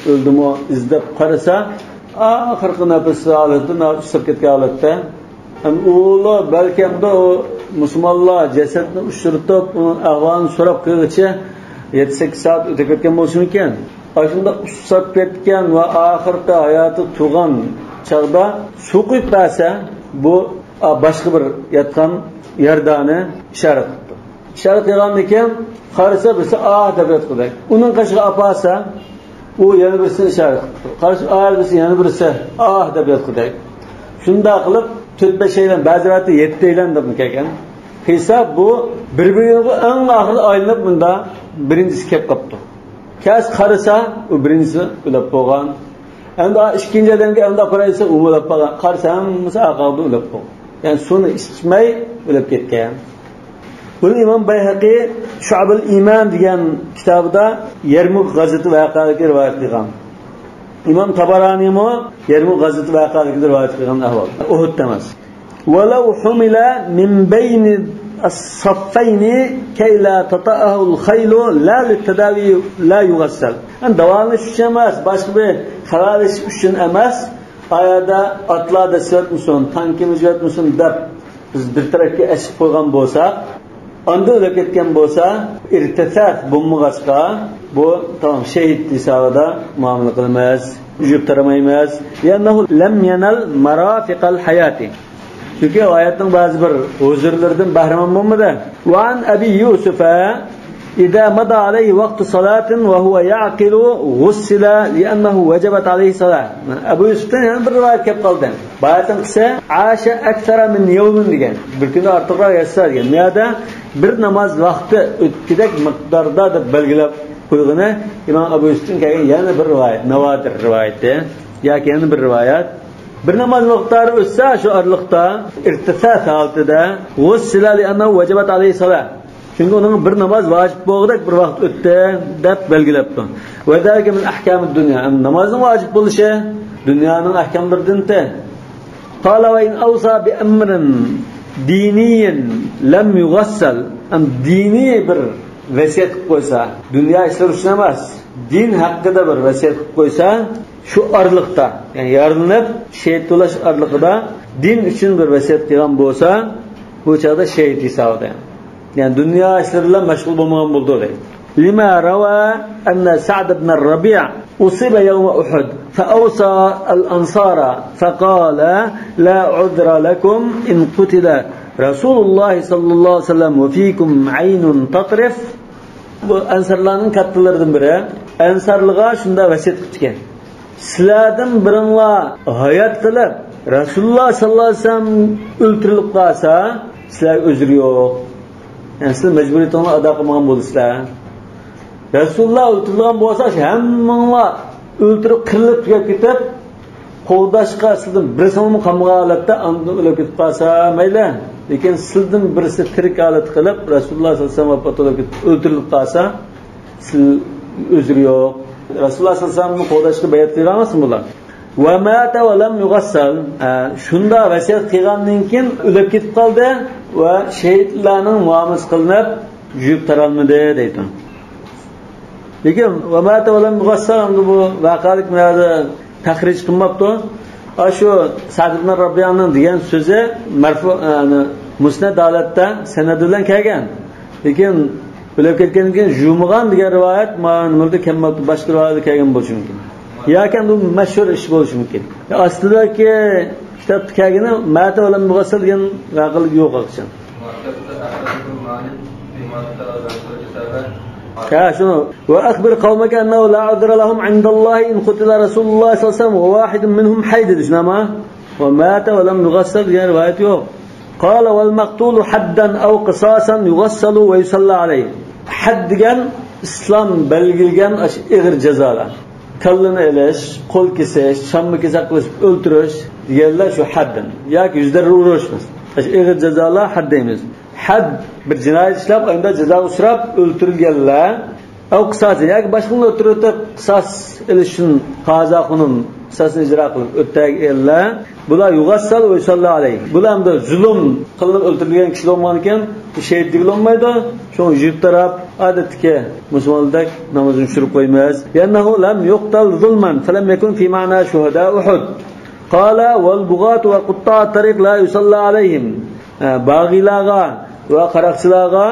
ئۆلدىمۇ ئىزدەپ قارىسا، ئاخىرقى نەپەس ھالىتىدە، ئۇسساپ كەتكەن ھالەتتە. ھەم ئۇلار بەلكى ئەمدى ئۇ مۇسۇلمانلار جەسەتنى ئۇچرىتىپ، ئۇنىڭ ئەھۋالىنى سوراپ قىلغىچە يەتتە سەككىز سائەت ئۆتۈپ كەتكەن بولۇشى مۇمكىن. ئاشۇنداق ئۇسساپ كەتكەن ۋە ئاخىرقى ھاياتى تۇرغان چاغدا سۇ قۇيۇپ بەرسە، بۇ، ئا، باشقا بىر ياتقان يارىدارنى ئىشارەت قىپتۇ. ئىشارەت قىلغاندىن كېيىن قارىسا، بىرسى ئاھ دەپ ياتقۇدەك. ئۇنىڭ قېشىغا ئاپارسا، ئۇ يەنە بىرسىنى ئىشارەت قىپتۇ. قارىسا، ئاھ، بىرسى يەنە بىرسى ئاھ دەپ ياتقۇدەك. شۇنداق قىلىپ، تۆت-بەشەيلەن، بەزى رىۋايەتتە يەتتەيلەن دەپمۇ كەلگەن. قىلسا، بۇ بىر-بىرىگە ئەڭ ئاخىرى ئايلىنىپ، مۇندا بىرىنچىسى كەپ قاپتۇ. كەس قارىسا، ئۇ بىرىنچىسى ئۆلۈپ بولغان. ئەمدى ئىككىنچى ئادەمگە ئەمدى ئاپىراي دېسە، ئۇمۇ ئۆلۈپ قالغان. قارىسا، ھەممىسى ئارقىغا ئۆلۈپ قالغان. يەنى سۇنى ئىچمەي ئۆلۈپ كەتكەن. بۇنى ئىمام بەيھەقى شۇئەبۇل ئىمان دېگەن كىتابىدا يەرمۇك غازۋىتى ۋەقەلىكى رىۋايەت قىلغان. ئىمام تابارانىمۇ يەرمۇك غازۋىتى ۋەقەلىكىدە رىۋايەت قىلغان ئەھۋال. ئۇھۇدتا ئەمەس. ولو حمل من بين الصفين كي لا تطأه الخيل لا للتداوي لا يغسل. يەنى داۋالىنىش ئۈچۈن ئەمەس، باشقا بىر خەۋەرلىشىش ئۈچۈن ئەمەس، ئايادا ئاتلار دەسسەۋەتمىسۇن، تانكىمىز يەتمىسۇن دەپ بىز بىر تەرەپكە ئەسىپ قويغان بولساق، ئاندىن ئۆلۈپ كەتكەن بولسا، ئىرتىساس بولمىغاچقا، بۇ تامام شېھىت ھېسابىدا مۇئامىلە قىلىمىز، يۇيۇپ تارىمايمىز. لأنه لم ينل مرافق الحياة. چۈنكى ھاياتنىڭ بەزى بىر ھۇزۇرلىرىدىن بەھرىمەن بولمىدى. وعن أبي يوسف إذا مضى عليه وقت صلاة وهو يعقل غسل لأنه وجبت عليه الصلاة. ئەبۇ يۈسۈفتىن يەنە بىر رىۋايەت كەپ قالدى. باياتىنقىسى عاش أكثر من يوم دېگەن. بىر كۈندىن ئارتۇقراق ياشىسا دېگەن. بۇ يەردە بىر ناماز ۋاقتى ئۆتكۈدەك مىقداردا دەپ بەلگىلەپ قويغىنى ئىمام ئەبۇ يۈسۈفتىن كەلگەن يەنە بىر رىۋايەت، ناۋادىر رىۋايىتى. ياكى يەنە بىر رىۋايەت. بىر ناماز مىقدارى ئۆتسە شۇ ئارىلىقتا، ئىرتىساس ھالىتىدە، غۇسسىلە لىئەننەھۇ ۋەجەبەت ئەلەيھىسسالام. چۈنكى ئۇنىڭ بىر ناماز ۋاجىپ بولغۇدەك بىر ۋاقىت ئۆتتى، دەپ بەلگىلەپتۇ. ۋەزالىكە مىن ئەھكامىد دۇنيا. ئەمدى نامازنىڭ ۋاجىپ بولۇشى دۇنيانىڭ ئەھكاملىرىدىنتى. قال وإن أوصى بأمر ديني لم يغسل. ئەمدى دىنىي بىر ۋەسىيەت قىلىپ قويسا، دۇنيا ئىشلىرى ئۈچۈن ئەمەس، دىن ھەققىدە بىر ۋەسىيەت قىلىپ قويسا، شۇ ئارىلىقتا، يەنى يارىلىنىپ شېھىت بولۇش ئارىلىقىدا دىن ئۈچۈن بىر ۋەسىيەت قىلغان بولسا، بۇ چاغدا شېھىت ھېسابىدا. يەنى دۇنيا ئىشلىرى بىلەن مەشغۇل بولمىغان بولىدۇ دەيدۇ. لما روى أن سعد بن الربيع أصيب يوم أحد فأوصى الأنصار فقال لا عذر لكم إن قتل رسول الله صلى الله عليه وسلم وفيكم عين تطرف. بۇ ئەنسارلارنىڭ كاتتىلىرىدىن بىرى ئەنسارلىغا شۇنداق ۋەسىيەت قىپتىكەن. سىلەردىن بىرىڭلار ھايات قېلىپ، رەسۇلۇللا ساللاللاھۇ ئەلەيھى ۋەسەللەم ئۆلتۈرۈلۈپ قالسا، سىلەرگە ئۆزرى يوق. يەنى سىلەر مەجبۇرىيىتىڭلارنى ئادا قىلمىغان بولىسىلەر. رەسۇلۇللا ئۆلتۈرۈلگەن بولسا، ھەممىڭلار ئۆلتۈرۈپ، قىرىلىپ تۈگەپ كېتىپ، قوغداشقا سىلدىن بىرسىڭلارمۇ قالمىغان ھالەتتە ئاندىن ئۆلۈپ كېتىپ قالسا مەيلى. لېكىن سىلدىن بىرسى تىرىك ھالەتتە قېلىپ، رەسۇلۇللا ساللاللاھۇ ئەلەيھى ۋەسەللەم ۋاپات بولۇپ كېتىپ، ئۆلتۈرۈلۈپ قالسا، سىل ئۆزرى يوق. رەسۇلۇللا ساللاللاھۇ ئەلەيھى ۋەسەللەمنى قوغداشقا بەيئەت قىلغان ئەمەسمۇ بۇلار؟ ۋە ماتە ۋە لەم يۇغەسسەل. ھە، شۇنداق ۋەسىيەت قىلغاندىن كېيىن ئۆلۈپ كېتىپ قالدى ۋە شېھىتلارنىڭ مۇئامىلىسى قىلىنىپ، يۇيۇپ تارالمىدى دەيدۇ. لېكىن ۋە ماتە ۋە لەم يۇغەسسەل، ئەمدى بۇ ۋەقەلىك مۇنازىرە تەخرىج قىلماپتۇ. ئاشۇ سەئد ئىبن رەبىئانىڭ دېگەن سۆزى مەرفۇ، يەنى مۇسنەد ھالەتتە سەنەد بىلەن كەلگەن. لېكىن ئۆلۈپ كەتكەندىن كېيىن يۇمىغان دېگەن رىۋايەت مانا نېمىدە كەلمەپتۇ، باشقا رىۋايەتتە كەلگەن بولۇشى مۇمكىن. ياكى بۇ مەشھۇر ئىش بولۇشى مۇمكىن. ئاستىدىكى كىتابتا كەلگىنى ماتە ۋە لەم يۇغەسسەل دېگەن ۋەقەلىك يوق ئاخشام. ھە، شۇ. وأخبر قومك أنه لا عذر لهم عند الله إن قتل رسول الله صلى الله عليه وسلم وواحد منهم حي دېدى، شۇنداقمۇ؟ ومات ولم يغسل دېگەن رىۋايەت يوق. قال والمقتول حدا أو قصاصا يغسل ويصلى عليه. ھەد دېگەن ئىسلام بەلگىلىگەن ئاشۇ ئېغىر جازالار. كاللىنى ئېلىش، قول كېسىش، چامما كېسەك قىلىش، ئۆلتۈرۈش دېگەنلەر شۇ ھەددىن. ياكى يۈزلەرگە ئۇرۇش، مەسىلەن. ئاشۇ ئېغىر جازالار ھەد دەيمىز. ھەد بىر جىنايەت ئىشلەپ، ئاندىن جازا ئۇچراپ ئۆلتۈرۈلگەنلەر. ئەۋ قىساسى، ياكى باشقىلارنى ئۆلتۈرۈۋېتىپ قىساس ئېلىش ئۈچۈن قازا خۇنۇم قىساسنى ئىجرا قىلىپ ئۆتەلگەنلەر. بۇلار يۇغەسسەل ۋە يۇساللا ئەلەيھ. بۇلار ئەمدى زۇلۇم قىلىنىپ ئۆلتۈرۈلگەن كىشى بولمىغاندىكىن شېھىت دېگىلى بولمايدۇ. شۇڭا يۇيۇپ تاراپ، ئادەتتىكى مۇسۇلمانلاردەك نامىزىنى چۈشۈرۈپ قويىمىز. لأنه لم يقتل ظلما فلم يكن في معنى شهداء أحد. قال والبغاة وقطاع الطريق لا يصلى عليهم. باغىيلارغا ۋە قاراقچىلارغا،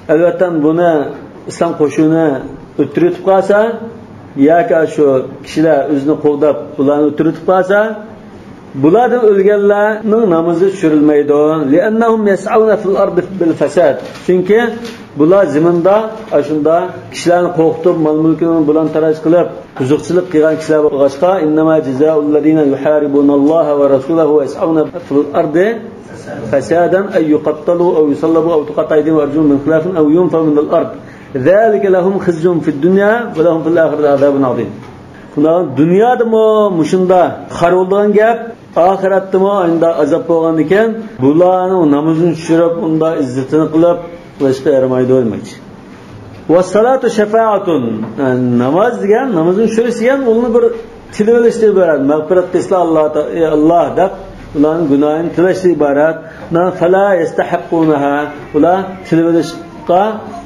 ئەلۋەتتە، بۇنى ئىسلام قوشۇنى ئۆلتۈرۈۋېتىپ قالسا ياكى شۇ كىشىلەر ئۆزىنى قوغداپ بۇلارنى ئۆلتۈرۈۋېتىپ قالسا، بۇلاردىن ئۆلگەنلەرنىڭ نامىزى چۈشۈرۈلمەيدۇ. لأنهم يسعون في الأرض بالفساد. چۈنكى بۇلار زېمىندا ئاشۇنداق كىشىلەرنى قورقۇتۇپ، مال-مۈلكىنى بۇلان تاراج قىلىپ، بۇزۇقچىلىق قىلغان كىشىلەر بولغاچقا، إنما جزاء الذين يحاربون الله ورسوله ويسعون في الأرض فسادا أن يقتلوا أو يصلبوا أو تقطع أيديهم وأرجلهم من خلاف أو ينفوا من الأرض ذلك لهم خزي في الدنيا ولهم في الآخرة عذاب عظيم. بۇلار دۇنيادىمۇ مۇشۇنداق خار بولىدىغان گەپ، ئاخىرەتتىمۇ ئۇنداق ئازاب بولغاندىكىن، بۇلارنىڭ نامىزىنى چۈشۈرۈپ، ئۇنداق ئىززىتىنى قىلىپ قىلىشقا يارىمايدۇ دېمەكچى. والصلاة شفاعة. ناماز دېگەن، نامازنى چۈشۈرۈش دېگەن، ئۇنى بىر تىلىۋېلىشتىن ئىبارەت. مەغپىرەت قىلسىلا، ئاللا، ئەي ئاللا دەپ، ئۇلارنىڭ گۇناھىنى تىلەشتىن ئىبارەت. فلا يستحقونها. ئۇلار تىلىۋېلىشقا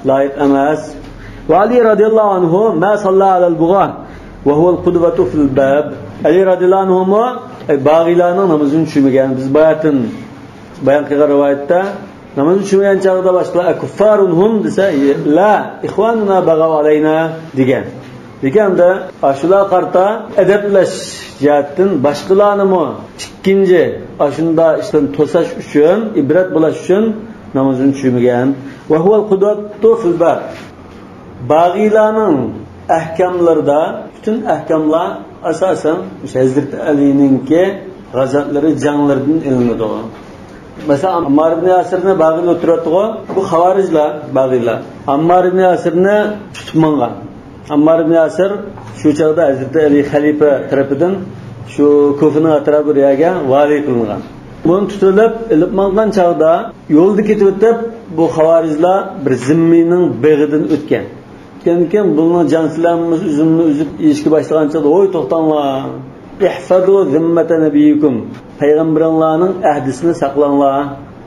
لايىق ئەمەس. وعلي رضي الله عنه ما صلى على البغاة وهو القدوة في الباب. ئەلى رەزىياللاھۇ ئەنھۇمۇ، ئەي، باغىيلارنىڭ نامىزىنى چۈشۈرمىگەن. بىز باياتىن بايان قىلغان رىۋايەتتە، نامازنى چۈشۈرمىگەن چاغدا باشقىلار «ئەكۇففارۇن ھۇم» دېسە، «لا، ئىخۋانۇنا بەغەۋ ئەلەينا» دېگەن. لېكىن ئەمدى ئاشۇلارغا قارىتا ئەدەپلەش جەھەتتىن باشقىلارنىمۇ ئىككىنچى ئاشۇنداق ئىشلارنى توساش ئۈچۈن، ئىبرەت بولاش ئۈچۈن نامازنى چۈشۈرمىگەن. ۋەھۇۋەل قۇدۋەتۇ فىل باب. باغىيلارنىڭ ئەھكاملىرىدا، پۈتۈن ئەھكاملار ئاساسەن مۇشۇ ھەزرىتى ئەلىنىڭكى غازاتلىرى، جەڭلىرىدىن ئېلىنىدۇ. مەسىلەن، ئاممار ئىبن ياسىرنى باغىيلار ئۆلتۈرۈۋەتتىغۇ، بۇ خاۋارىجلار، باغىيلار. ئاممار ئىبن ياسىرنى تۇتۇپ ماڭغان. ئاممار ئىبن ياسىر شۇ چاغدا ھەزرىتى ئەلى خەلىپە تەرىپىدىن شۇ كۇفىنىڭ ئەتراپى بىر يەرگە ۋالىي قىلىنغان. بۇنى تۇتۇۋېلىپ، ئېلىپ ماڭغان چاغدا يولدا كېتىۋېتىپ، بۇ خاۋارىجلار بىر زىممىنىڭ بېغىدىن ئۆتكەن. ئۆتكەندىكىن بۇنىڭ جەڭچىلەر ھەممىسى ئۆزىنى ئۆزى يېيىشكە باشلىغان چاغدا، «ھوي، توختاڭلار! ئىھفەزۇ زىممەتە نەبىييىكۇم! پەيغەمبىرىڭلارنىڭ ئەھدىسىنى ساقلاڭلار!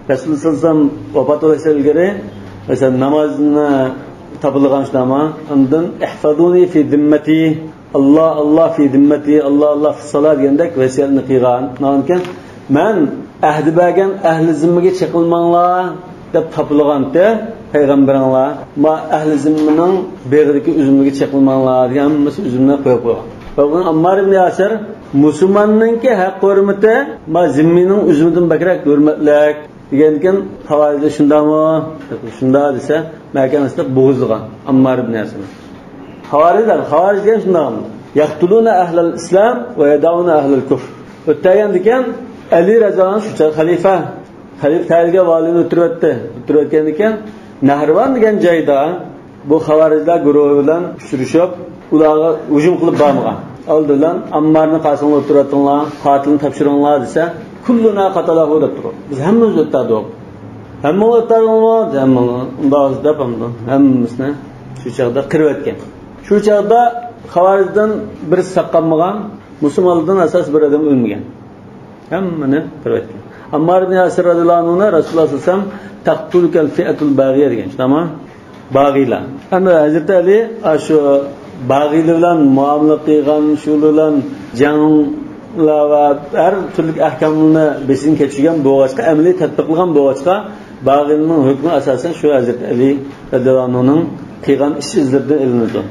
رەسۇل سەللەللاھۇ ئەلەيھى ۋەسەللەم ۋاپات بولۇشتىن ئىلگىرى، مەسىلەن، نامازنى تاپىلىغان شۇنداقمۇ؟ ئاندىن، ئىھفەزۇنى فى زىممەتى، ئاللا، ئاللا فى زىممەتى، ئاللا، ئاللا فىسسالا» دېگەندەك ۋەسىيەتنى قىلغان. شۇنىڭدىن كېيىن، مەن ئەھدى بەرگەن ئەھلى زىممىگە چېقىلماڭلار دەپ تاپىلىغانتى پەيغەمبىرىڭلار. ما ئەھلى زىممىنىڭ بېغىدىكى ئۈزۈمگە چېقىلماڭلار دېگەن، ھەممىسى ئۈزۈمنى قويۇپ قويغان. ۋە بۇنى ئاممار ئىبن ياسىر، مۇسۇلماننىڭكى ھەق ھۆرمىتى ما زىممىنىڭ ئۈزۈمىدىن بەكرەك ھۆرمەتلىك دېگەندىكىن، خاۋارىجلار شۇنداقمۇ؟ شۇنداق دېسە، مەكەن ئىستەپ بوغۇزلىغان ئاممار ئىبن ياسىرنى. خاۋارىجلار، خاۋارىج دېگەن شۇنداق. يەقتۇلۇنە ئەھلەل ئىسلام ۋە يەدەئۇنە ئەھلەل كۇفر. ئۆتتۈرگەندىكىن، ئەلى رەزىياللاھۇ ئەنھۇ شۇ چاغ خەلىپە. خەلىپە تەيىنلىگەن ۋالىينى ئۆلتۈرۈۋەتتى. ئۆلتۈرۈۋەتكەندىكىن، نەھرىۋان دېگەن جايدا بۇ خاۋارىجلار گۇرۇھى بىلەن ئۇچرىشىپ، ئۇلارغا ھۇجۇم قىلىپ بارمىغان. ئالدى بىلەن ئاممارنى قاسىمغا ئۆلتۈرۈۋەتتىڭلار، قاتىلنى تاپشۇرۇڭلار دېسە، كۇللۇنا قاتەلەھۇ دەپ تۇرۇپ، بىز ھەممىمىز ئۆلتۈردۇق. ھەممىڭلار ئۆلتۈردۈڭلارمۇ؟ ھەممىڭلار. ئۇنداق دەپ ھەممىسىنى شۇ چاغدا قىرىۋەتكەن. شۇ چاغدا خاۋارىجدىن بىرسى ساق قالمىغان، مۇسۇلمانلاردىن ئاساسىي بىر ئادەم ئۆلمىگەن. ھەممىنى قىرىۋەتكەن. ئاممار ئىبن ياسىر رەزىياللاھۇ ئەنھۇنى رەسۇلۇللاھ سەللەللاھۇ ئەلەيھى ۋەسەللەم، «تەقتۇلۇكەل فىئەتۇل باغىيە» دېگەن، شۇنداقمۇ؟ باغىيلار. ئەمدى ھەزرىتى ئەلى ئاشۇ باغىيلار بىلەن مۇئامىلە قىلغان، شۇ بىلەن جەڭلەر ۋە ھەر تۈرلۈك ئەھكاملارنى بېشىدىن كەچۈرگەن بولغاچقا، ئەمەلىي تەتبىقلىغان بولغاچقا، باغىيلارنىڭ ھۆكمى ئاساسەن شۇ ھەزرىتى ئەلى رەزىياللاھۇ ئەنھۇنىڭ قىلغان ئىش ئىزلىرىدىن ئېلىنىدۇ.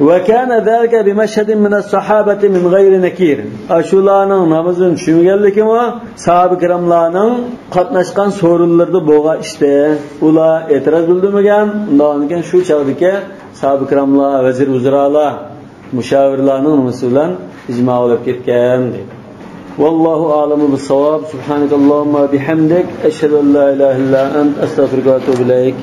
وكان ذلك بمشهد من الصحابة من غير نكير. ئاشۇلارنىڭ نامىزىنى چۈشۈرمىگەنلىكىمۇ ساھابە كىراملارنىڭ قاتناشقان سورۇنلىرىدا بولغان ئىشتى. ئۇلار ئېتىراز بىلدۈرمىگەن. ئۇنداقتىن كېيىن شۇ چاغدىكى ساھابە كىراملار، ۋەزىر ۋۇزرالار، مۇشاۋىرلارنىڭ نېمىسى بىلەن ئىجما بولۇپ كەتكەن دەيدۇ. والله أعلم بالصواب. سبحانك اللهم وبحمدك، أشهد أن لا إله إلا أنت، أستغفرك وأتوب إليك.